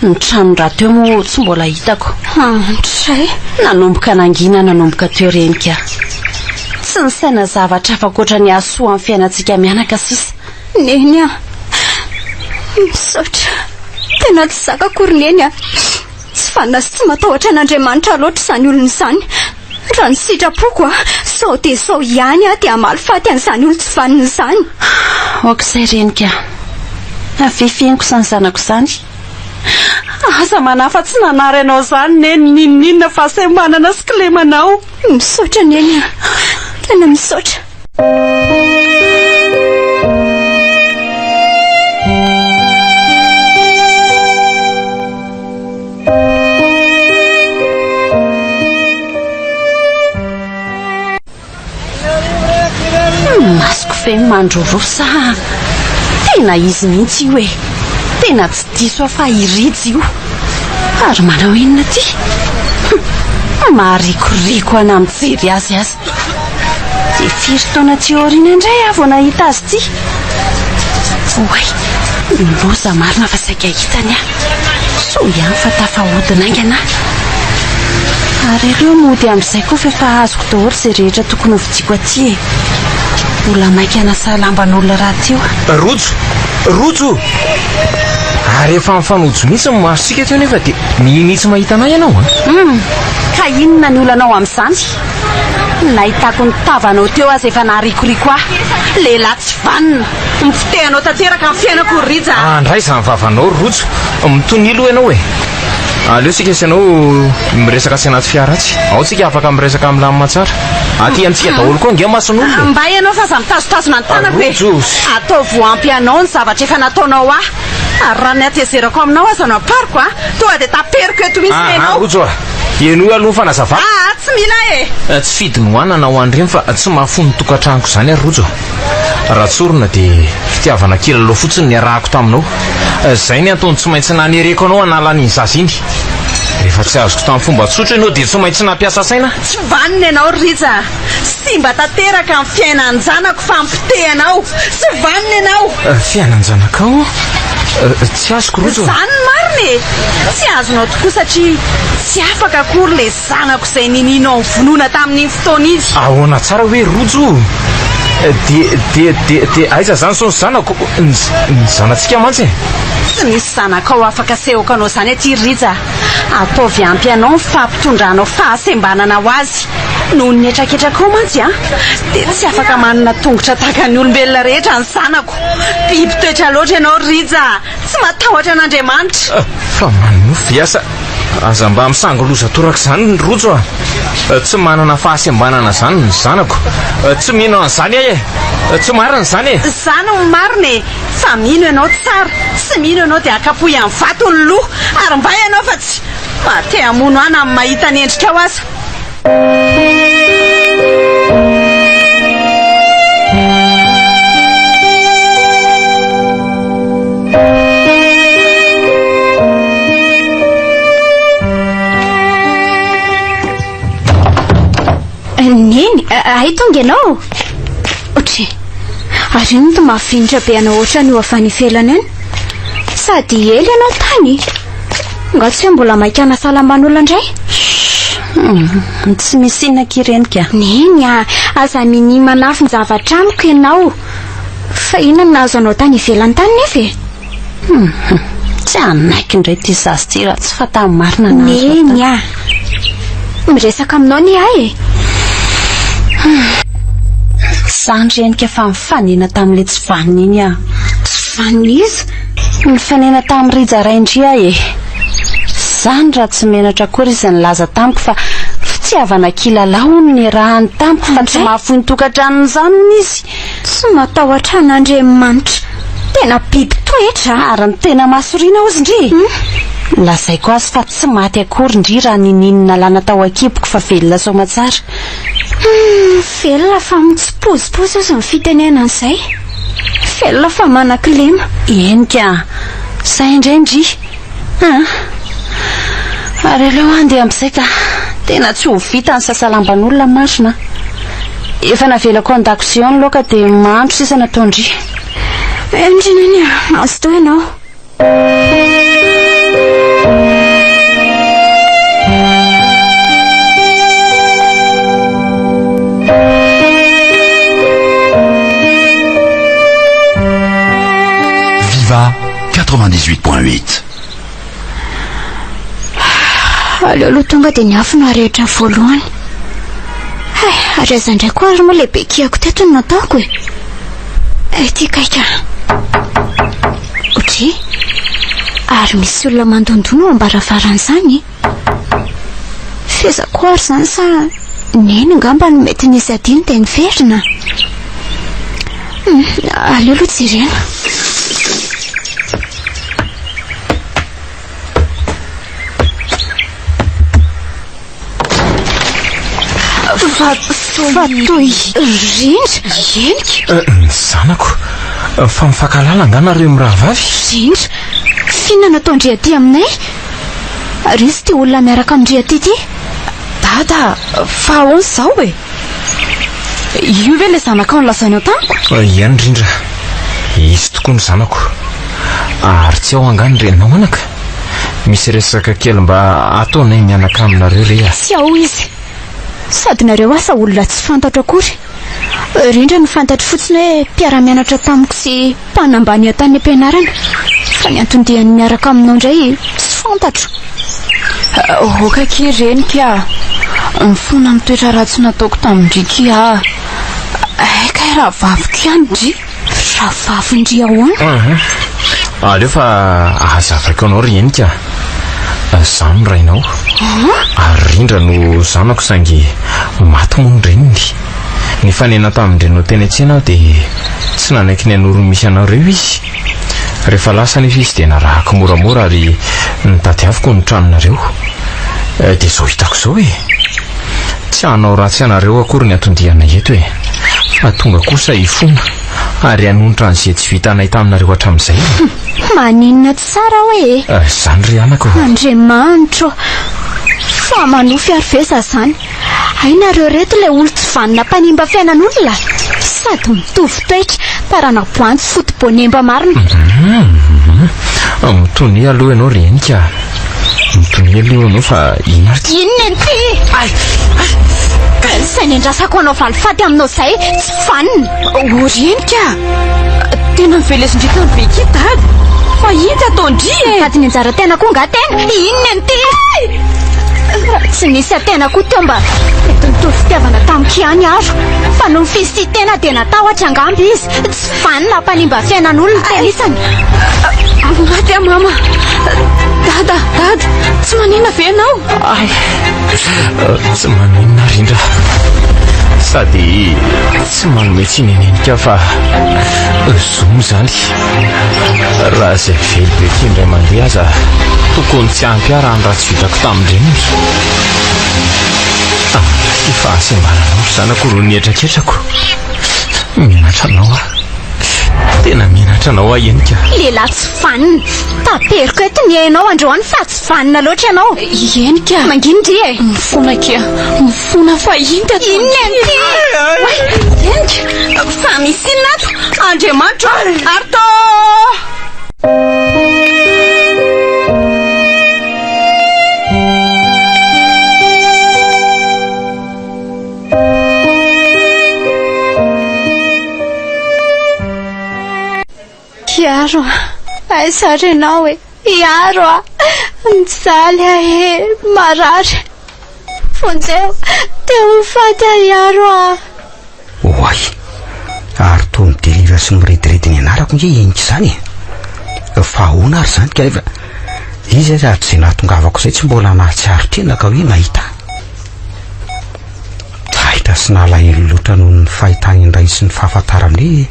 Ny tranony rahateo moa tsy mbola hitako. Andray! Nanomboka nangina nanomboka teo renika. Tsy nisaina zavatra hafa ankoatra ny hahasoa ny fiainantsika mianaka sisa. Neny a! Misaotra. Tena tsy zakako ry Neny a! Tsy vanona sy tsy matahotra an'Andriamanitra loatra izany olona izany. Raha ny sitrapoko a, sao dia sao ihany aho dia hamaly faty an'izany olon-tsy vanona izany. Aoka izay renika a! Avia fihainoko izany zanako izany. Aza manahy fa tsy nanary anao izany Neny n'inon'inona fahasembanana sy kilemanao. Misaotra Neny a! Tena misaotra. Masoko ve mandrorosa a! Tena izy mihitsy io e! Tena tsy diso aho fa i Rija io. Ary manao inona aty? Hum, maharikoriko ana mijery azy aza. Dia firy taona aty aoriana indray aho vao nahita azy ity? Oay, loza marina fa saika hitany aho. Soa ihany fa tafahodina haingana aho. Ary aleo mody amin'izay koa fa efa azoko daholo izay rehetra tokony hovidiako aty e. Mbola maika hanasa lamban'olona rahateo aho. Rojo! Rojo! Ary efa mifanojo mihitsy ny masontsika teo nefa dia minia tsy mahita anay ianao an! Hum! Ka inona ny olanao amin'izany? Nahitako ny tavanao teo aza efa naharikoriko ahy. Lehilahy tsy vanona. Mifitehanao tanteraka ny fiainako ry Rija a! Andray izany vavanao ry Rojo. Mitonia aloha ianao e. Aleo tsika sy ianao miresaka atsy anaty fiara atsy. Ao tsika afaka miresaka milamina tsara. Aty amintsika daholo koa ange mason'olona e. Mba ianao fa aza mitazotazona ny tanako e. Rojo. Ataovy ho ampy anao ny zavatra efa nataonao ahy. Ary raha ny hatezerako aminao aza no ampariko a, tonga dia taperiko eto mihitsy ianao. Aha Rojo a. Henoy aloha ny fanazavako. Aa tsy mila e! Tsy fidiny ho anana ho an'ireny fa tsy mahafoy ny tokantranoko izany ary Rojo a! Raha tsorina dia fitiavana kilalao fotsiny niarahako taminao. Izay ny antony tsy maintsy nanereko anao hanala an'iny zaza iny. Rehefa tsy azoko tamin'ny fomba tsotra ianao dia tsy maintsy nampiasa saina aho. Tsy vanona ianao ry Rija a! Simba tanteraka ny fiainan-janako fa ampitehanao. Tsy vanona ianao! Fiainan-janakao? Tsy azoko Rojo a! Izany no marina e! Tsy azonao tokoa satria tsy afaka akory ilay zanako izay ninianao novonoina tamin'iny fotoana iny. Ahoana tsara hoe Rojo? Dia, dia, dia, dia aiza izany izao ny zanako? Ny, ny zanatsika mantsy e! Tsy misy zanakao afaka asehoko anao izany aty ry Rija a! Ataovy ampy anao ny fampitondranao fahasembanana ho azy. Noho ny hetraketrakao mantsy an, dia tsy afaka manana tongotra tahaka ny olombelona rehetra ny zanako. Biby toetra loatra ianao ry Rija a! Tsy matahotra an'Andriamanitra. Fa manonofy ve asa? Aza mba misangy loza torak'izany ry Rojo a! Tsy manana fahasembanana izany ny zanako. Tsy mino an'izany aho e! Tsy marina izany e! Izany no marina e! Fa mino ianao tsara, tsy mino ianao dia akapohy amin'ny vato ny loha ary mbay ianao fa tsy mba te hamono ahy na ny mahita ny endrikao aza. Neny, hay tonga ianao? Otry, ary inona no mahafinitra be anao ohatran'io avy any ivelany any? Sady ela ianao tany. Nga tsy hoe mbola maika hanasa lamban'olona indray? Shh, tsy misy inona akia reny ka. Neny a, aza minia manafin-javatra amiko ianao. Fa inona no nahazo anao tany ivelany tany nefa e? Hum, tsy hanaiky indray ity zaza ity raha tsy fantany marina nahazo ahy Neny a, miresaka aminao anie aho e. Izany renika fa nifanena tamin'ilay tsy vanona iny aho. Tsy vanona iza? Nifanena tamin'i Rija rain-dry aho e. Izany raha tsy menatra akory izy nilaza tamiko fa fitiavana kilalao hono niarahany tamiko fa tsy mahafoy ny tokantranony izany hono izy. Tsy matahotra an'Andriamanitra. Tena biby toetra a! Ary ny tena mahasorina hozy ndry e! Nolazaiko azy fa tsy maty akory ndry raha niniany nalana tao an-kiboko fa velona soamatsara. Hum, velona fa mitsipozipozy ozy ny fitenena an'izay. Velona fa manan-kilema. Eny ka, zay indray ndry. An! Ary aleo handeha amin'izay ka. Tena tsy ho vita ny sasa lamban'olona marina. Efa navelako ao an-dakozia ao ny laoka dia mahandro sisa nataon-dry. Eny ry Neny a, mazotoa ianao. Viva 98.8. Aleo aloha tonga dia ny afo no arehitra voalohany. Hay, ary aiza indray koa ary moa ilay bekiako teto no nataoko e? Ity kaika. Odry, ary misy olona mandondona ao am-baravarana izany e? F'iza koa ary izany sa Neny angamba no mety nisy adino dia niverina? Hmm, aleo aloha jerena. Fa, fa toy rindra. Henika. Eh, ny zanako. Fa mifankahalala angaha nareo mirahavavy? Rindra. F'inona no ataon-dry aty aminay? Ary iza ity olona miaraka amin-dry aty ity? Dada, fa ahoana izao e? Io ve ilay zanakao nolazainao tamiko? Iany Rindra, izy tokoa ny zanako. Ary tsy ao angaha ny reninao anaka? Misy resaka kely mba ataonay mianaka aminareo re a! Tsy ao izy. Sady nareo asa olona tsy fantatro akory. Rindra no fantatro fotsiny hoe mpiara-mianatra tamiko sy mpanambany ahy tany am-pianarana. Fa ny anton-diany miaraka aminao indray tsy fantatro. Ok akia reniko a! Mifona amin'ny toetra ratsy nataoko tamin-dry kia aho. Hay kay rahavaviko ihany ndry. Rahavavin-dry ahoana? Aleo fa hazavaiko anao ry Henika a! Izaho no rainao. Ary Rindra no zanako saingy maty moa ny reniny. Nifanena tamin-drenao teny an-tsena aho dia tsy nanaiky ny hanoro ny misy anareo izy. Rehefa lasa anefa izy dia narahako moramora ary notadiaviko ny tranonareo. Dia izao hitako izao e! Tsy hanao ratsy anareo akory ny anton-dianay eto e! Fa tonga kosa hifona ary hanonitra an'izay tsy vitanay taminareo hatramin'izay e! Maninona tsara aho e! Izany ry anaka ô! Andriamanitro ô! Fa manofy ary ve za zany? Hay nareo reto ilay olo tsy vanona mpanimba fiainan'olona? Sady mitovy toetra, tarana-boanjo foto-boanemba marina. Mitonia aloha ianao ry Henika a! Mitonia aloha ianao fa inona ary ity? Inona ity? Ay! Izay nendrasako hanao valifaty aminao izay, tsy vanona. O ry Henika a! Tena novelezin-dry tamin'ny beky dada! Fa inty ataon-dry e! Mitady ny anjara tena koa nga tena? Inona ity? Raha tsy nisy atena koa teo mba mety nitovy fitiavana tamiko ihany aro. Fa noho ny fisian-tena dia natahotra angamba izy. Tsy vanona mpanimba fiainan'olona tena isany. Maty aho mama. Dada, dada, tsy maninona ve ianao? Ay, tsy maninona Rindra. Sady tsy manome tsiny an'i Henika fa zomy izany. Raha izay vely be ity indray mandeha aza tokony tsy ampy ahy raha ny ratsy vitako tamin-dreniny. Ary fahasembananao ry zanako no nietraketrako. Menatra anao aho. Tena menatra anao aho Henika. Lehilahy tsy vanona. Taperiko eto ny ainao androany fa tsy vanona loatra ianao. Henika. Mangina ndry e. Mifona akia. Mifona fa inty atao. Inona ity? Oay, Henika. Fa misy inona ato? Andriamanitro ô! Arto! Hiaro a! Aiza ary ianao e? Hiaro a! Mijaly aho e! Marary! Vonjeo! Te ho faty aho Hiaro a! Oay! Ary toa midelira sy mirediredy ny anarako nge henika izany e! Fa ahoana ary izany kanefa izy aza hatrizay nahatongavako izay tsy mbola nahatsiaro tena ka hoe nahita ahy. Taitra sy nalahelo loatra noho ny fahitany indray sy ny fahafantarany hoe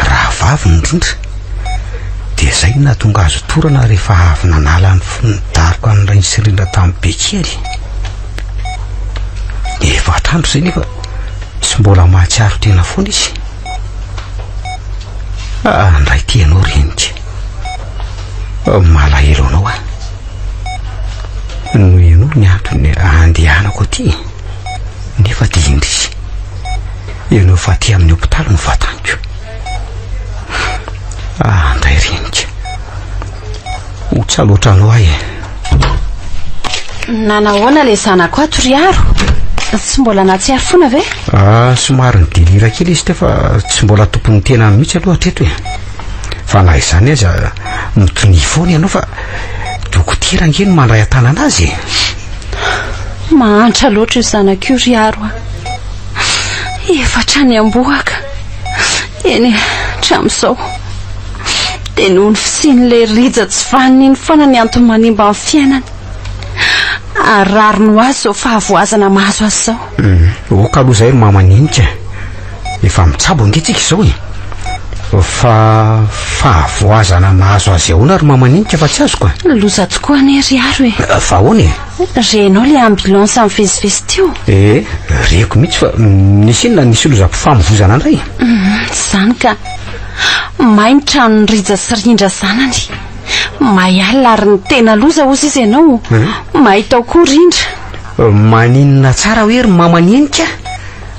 rahavavy ny rindra. Dia izay no nahatonga azy ho torana rehefa avy nanala ny fony nidaroka ny rainy sy rindra tamin'ny be kely. Efa hatrandro izay nefa. Tsy mbola mahatsiaro tena foana izy. Ah, ndray ity ianao renika. Malahelo anao aho. Noho ianao ny antony andehanako aty. Nefa dia indrisy. Ianao efa aty amin'ny hopitaly no vataniko. Ah, ndray renika. Ho tsy aloatra anao aho e. Nanahoana ilay zanako ato ry Aro? Tsy mbola nahatsiaro foana ve? Ah, somary nidelira kely izy teo fa tsy mbola tompon'ny tenany mihitsy aloha hatreto e. Fa na izany aza, mitonia foana ianao fa dokotera ange no mandray an-tanana azy e. Mahantra loatra io zanako io ry Aro a. Efa hatrany am-bohoka. Eny e, hatramin'izao. Dia noho ny fisian'ilay Rija tsy vanona iny foana ny antony manimba ny fiainany. Ary rariny ho azy izao fahavoazana mahazo azy izao. Hmm, ok aloha izay ry mama Ninika. Efa mitsabo ange tsika izao e. Fa fahavoazana mahazo azy ahoana ry mama Ninika fa tsy azoko e. Loza tokoa anie ry Aro e. Fa ahoana e? Renao ilay ambulance mivezivezy teo? Eh, reko mihitsy fa nisy inona nisy lozam-pifamoivozana indray? Hmm, tsy izany ka. May ny tranon'i Rija sy Rindra zanany. May alina ary ny tena loza hozy izy ianao. May tao koa Rindra. Maninona tsara hoe ry mama Nenika?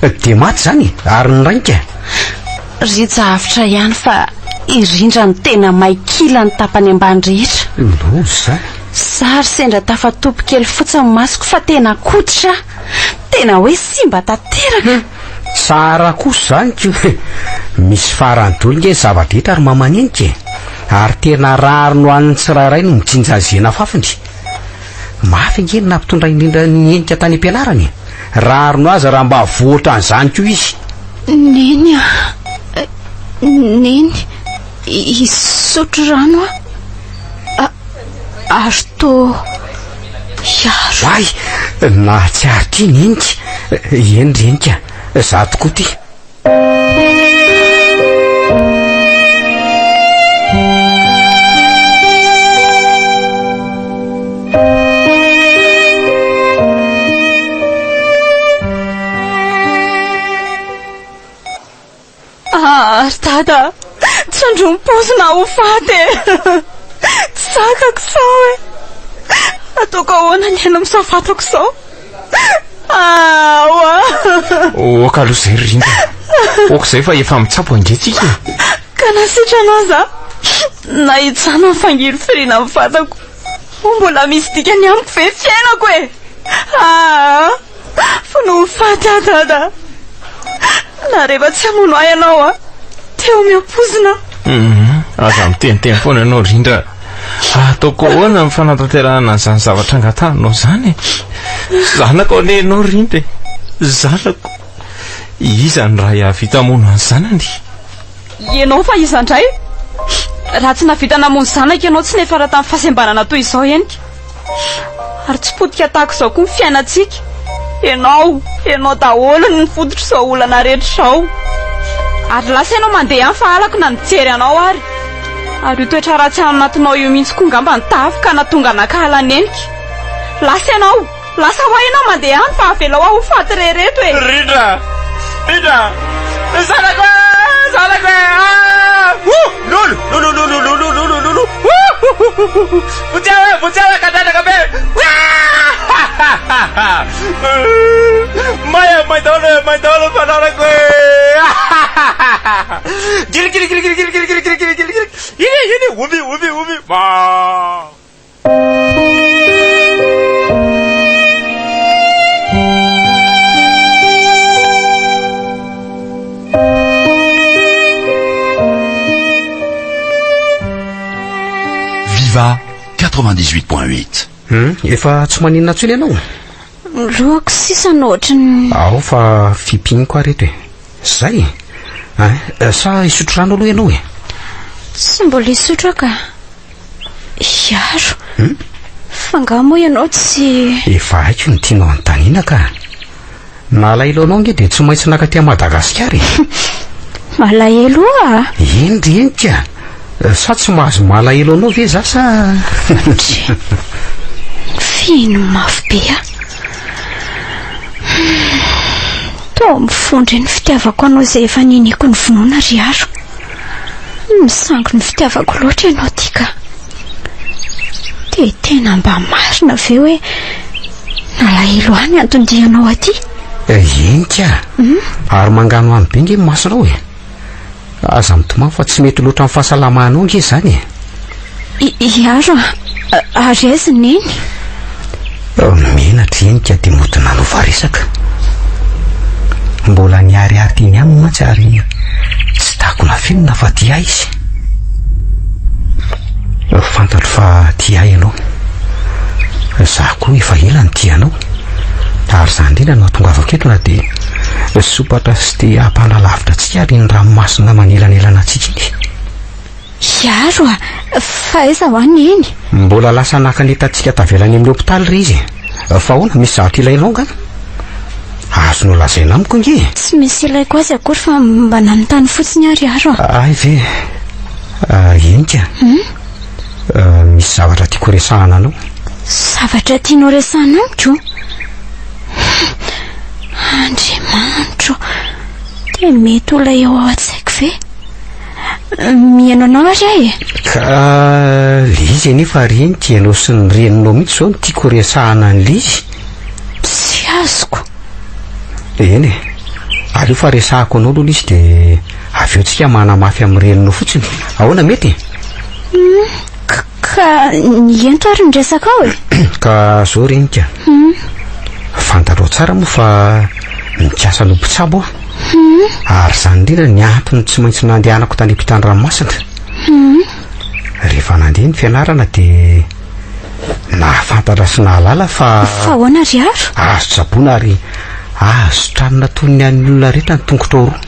Dia maty izany ary ny rainka? Rija avotra ihany fa i Rindra no tena may kila ny tapany ambany rehetra. Loza izany. Zary sendra tafatopy kely fotsiny ny masoko fa tena koditra aho. Tena hoe simba tanteraka. Tsara kosa izany ko! Misy farany daholo nge ny zava-drehetra ry mamanenika e! Ary tena rariny ho an'ny tsirairay no mijinja ny zena fafiny. Mafy ange ny nampitondra indrindra ny henika tany am-pianarana e! Rariny ho azy raha mba voa ohatran'izany koa izy. Neny a! Neny, hisotro rano aho. Ary toa hiaro. Oay! Nahatsiaro ity Nenika. Eny ry Henika, za tokoa ity. Ah, ry dada, tsindrom-paosina ho faty e! Tsy zakako izao e! Ataoko ahoana ny aina amin'izao vatako izao? Ah, oa! Oka aloha izay ry Rindra. Oka izay fa efa mitsabo ange tsika e. Ka na sitrana aza, na hijanona ny fangirifiriana amin'ny vatako, mbola misy dikany amiko ve ny fiainako e? Ah! Fa no ho faty aho dada. Na rehefa tsy hamono ahy ianao a, te ho miampozina. Mhm, aza miteniteny foana ianao Rindra. Ataoko ahoana ny fanatanterahana an'izany zavatra angatahinao izany e? Zanako anie ianao Rindra e. Zanako. Iza ny ray hahavita hamono ny zanany? Ianao fa iza indray? Raha tsy nahavita namono zanaka ianao tsy niafara tamin'ny fahasembanana toy izao henika. Ary tsy potika tahaka izao koa ny fiainantsika. Ianao, ianao daholo no fototr'izao olana rehetra izao. Ary lasa ianao mandeha any fa halako na nijery anao ary. Ary io toetra ratsy ao anatinao io mihitsy koa angamba no tavy ka nahatonga nankahala an'i Nenika. Lasa ianao! Lasa ho ahy ianao mandeha any fa avelao aho ho faty irery eto e! Rindra! Rindra! Zanako e! Zanako e! Ah! Ouh! Lolo! Lolo lolo lolo lolo lolo! Ouh! Vonjeo e! Vonjeo e! Kadradraka be! Ouah! May e! May daholo e! May daholo ny fananako e! Gily gily gily gily gily gily gily gily gily gily! Iny e! Iny e! Ovy ovy ovy! Bah! Viva 98.8. Hmm, efa tsy maninona intsony ianao? Lohako sisa no ohatry ny... Ao fa fipiniko ary eto e. Zay? Hein, sa hisotro rano aloha ianao e? Tsy mbola hisotro aho ka. Hiaro? Hmm? Fa angaha moa ianao tsy... Efa haiko ny tianao anontaniana ka. Nalahelo anao ange dia tsy maintsy naka aty Madagasikara e. Malahelo aho? Eny ry eny ka. Sa tsy mahazo malahelo anao ve za sa... Ndry. Fihino mafy be aho. Toa mifondra ny fitiavako anao izay efa niniako ny vonoina ry Aro. Misangy ny fitiavako loatra ianao ty ka. Dia tena mba marina ve hoe nalahelo ahy ny anton-dianao aty? Eny ka. Ary manganohano be nge ny masonao e. Aza mitomany fa tsy mety loatra amin'ny fahasalamanao nge izany e. I Aro a, ary aiza i Neny? Menatra eny ka dia mody nanova resaka. Mbola niharihary teny aminy mantsy ary tsy takona afenina fa tia ahy izy. Fantatro fa tia ahy ianao. Izaho koa efa ela no tia anao. Ary izany indrindra no hahatongavako eto na dia sompatra sy te hampanalavitra antsika ary iny ranomasina manelanelana antsika iny. Hiaro a! Fa aiza hoa Neny? Mbola lasa naka ny entantsika tavela any amin'ny hopitaly re izy e! Fa ahoana, misy zavatra ilainao angaha? Azonao lazaina amiko ange e! Tsy misy ilaiko azy akory fa mba nanontany fotsiny aho ry Aro a! Hay ve? Eny ka! Misy zavatra tiako resahana anao. Zavatra tianao resahana amiko? Andriamanitro! Dia mety ho ilay ao an-tsaiko ve? Mihaino anao ary aho e. Ka le izy anefa reny tianao sy ny reninao mihitsy izao no tiako resahana an'le izy. Tsy azoko. Eny e. Aleo fa resahako anao aloha le izy dia avy eo tsika manamafy amin'ny reninao fotsiny. Ahoana mety e? Ka ny ento ary ny resakao e? Ka zao renika. Fantatrao tsara moa fa mikasa ny ho mpitsabo aho. Ary izany indrindra ny antony tsy maintsy nandehanako tany ampitan-dranomasina. Rehefa nandeha ny fianarana dia nahafantatra sy nahalala fa. Fa ahoana ry Aro? Azo tsaboina ary azo tranona toy ny an'ny olona rehetra ny tongotrao roa.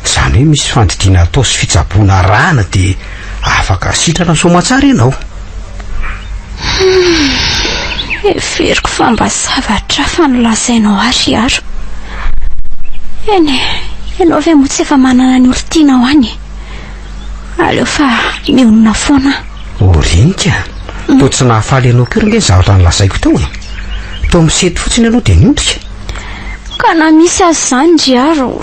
Izany hoe misy fandidiana atao sy fitsaboana arahana dia afaka sitrana soamantsara ianao. Hum, heveriko fa mba zavatra hafa no lazainao ahy ry Aro. Eny e, ianao ve moa tsy efa manana ny olon-tianao any e? Aleo fa mionona foana aho. O Renika, toa tsy nahafaly anao akory ange ny zavatra nolazaiko teo e. Toa misento fotsiny ianao dia niondrika. Ka na misy aza izany ry Aro,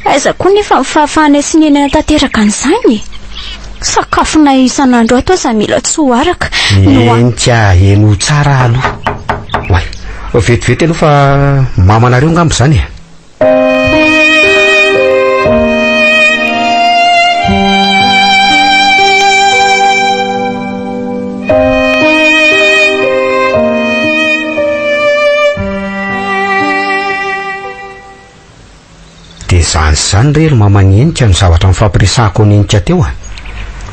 Aiza koa nefa ny fahafahanay sy Neny hanatanteraka an'izany e? Sakafonay isan'andro ato aza mila tsy ho araka no a. Eny ka, henoy tsara aloha. Oay, vetivety aloha fa mamanareo angamba izany e. Dia izany sy izany re ry maman'i Henika no zavatra nifampiresahako an'i Henika teo a!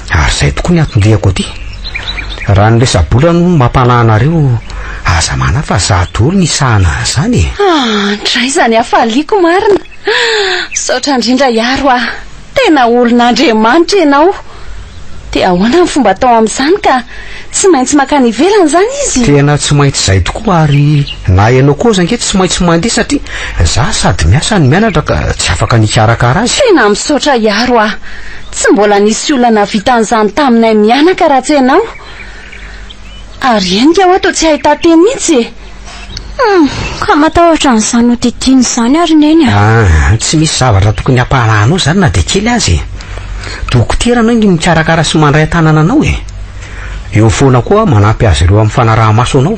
Ary izay tokoa ny anton-diako aty. Raha ny resa-bola no mampanahy anareo, aza manahy fa za daholo ny hisahana an'izany e! Ah, ndray izany hafaliako marina! Misaotra indrindra Iaro a! Tena olon'Andriamanitra ianao! Dia ahoana ny fomba atao amin'izany ka? Tsy maintsy mankany ivelany izany izy? Tena tsy maintsy izay tokoa ary na ianao koa aza ange tsy maintsy mandeha satria za sady miasa no mianatra ka tsy afaka ny hikarakara azy. Tena misaotra Iaro a! Tsy mbola nisy olona nahavita an'izany taminay mianaka raha tsy ianao. Ary henika hoa toa tsy ahitan-teny mihitsy e! Hum, ka matahotra an'izany hodidina izany ary Neny a! Ah, tsy misy zavatra tokony hampahalahy anao izany na dia kely aza e! Dokotera anao iny mikarakara sy mandray an-tanana anao e! Eo foana koa aho manampy azy ireo amin'ny fanaraha-maso anao.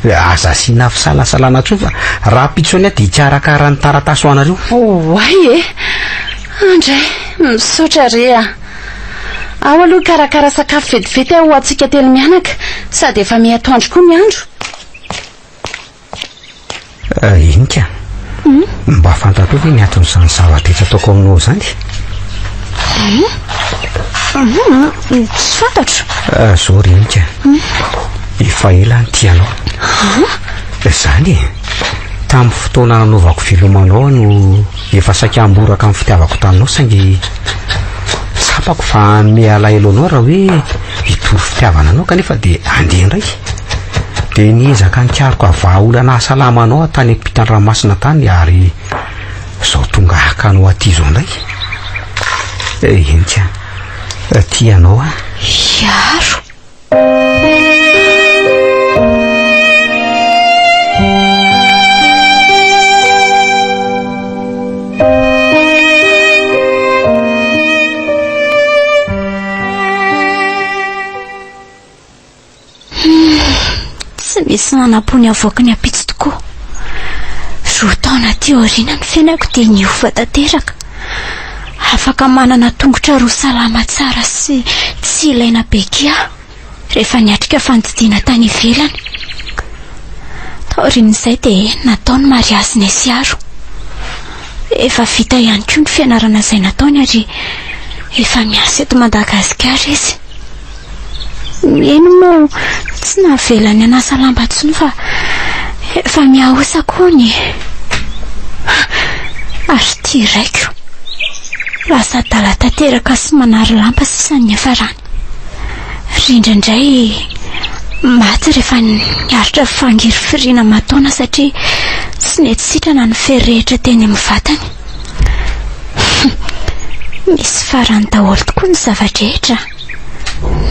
Aza asiana fisalasalana intsony fa rahampitso any aho dia hikarakara ny taratasy ho anareo. Oay e! Andray, misaotra re a! Ao aloha hikarakara sakafo vetivety aho ho antsika telo mianaka, sady efa miha atoandro koa ny andro. Eny ka. Mba fantatrao ve ny anton'izany zava-drehetra ataoko aminao izany? Tsy fantatro. Zao ry Eny ka. Efa ela aho nitia anao. Izany e. Tamin'ny fotoana nanaovako veloma anao aho no efa saika hamboraka ny fitiavako taminao saingy tsapako fa hanome alahelo anao raha hoe hitory fitiavana anao kanefa dia handeha indray. Dia niezaka nikaroka vahaolana hahasalama anao aho tany ampitan-dranomasina tany ary izao tonga haka anao aty izao indray. Eny ka, tia anao aho. Hiaro. Tsy misy nanampo ny havoaky ny ampitso tokoa. Roa taona aty aoriana ny fiainako dia niova tanteraka. Afaka manana tongotra roa salama tsara sy tsy ilaina béquille aho rehefa niatrika fandidiana tany ivelany. Taorian'izay dia natao ny mariazinay sy Aro. Efa vita ihany koa ny fianarana izay nataony ary efa miasa eto Madagasikara izy. Neny moa tsy navelany hanasa lamba intsony fa efa mihaosa koa ny ary ity raiko. Lasa adala tanteraka sy manary lamba sisa ny niafarany. Rindra indray maty rehefa niaritra fangirifiriana aman-taona satria tsy nety sitrana ny fery rehetra teny amin'ny vatany. Misy farany daholo tokoa ny zava-drehetra.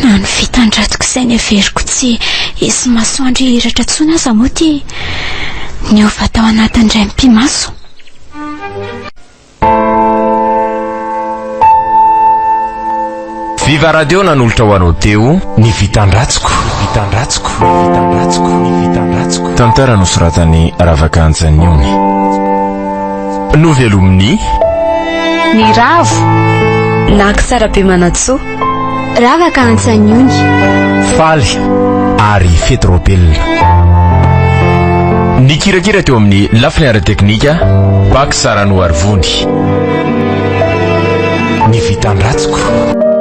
Na ny vitan-dratiko izay neveriko tsy hisy masoandro hihiratra intsony aza moa ity niova tao anatin'ny indray mipi-maso. Viva Radio nanolotra ho anao teo ny vitan-dratsiko, ny vitan-dratsiko, ny vitan-dratsiko, ny vitan-dratsiko. Tantara nosoratan'i Ravaka Antsaniony. Novelomin'i. Ny Ravo. Naky Tsarabemanantsoa. Ravaka Antsaniony. Faly ary Fety Raobelina. Nikirakira teo amin'ny lafiny ara-teknika, Bax Ranoarivony. Ny vitan-dratsiko.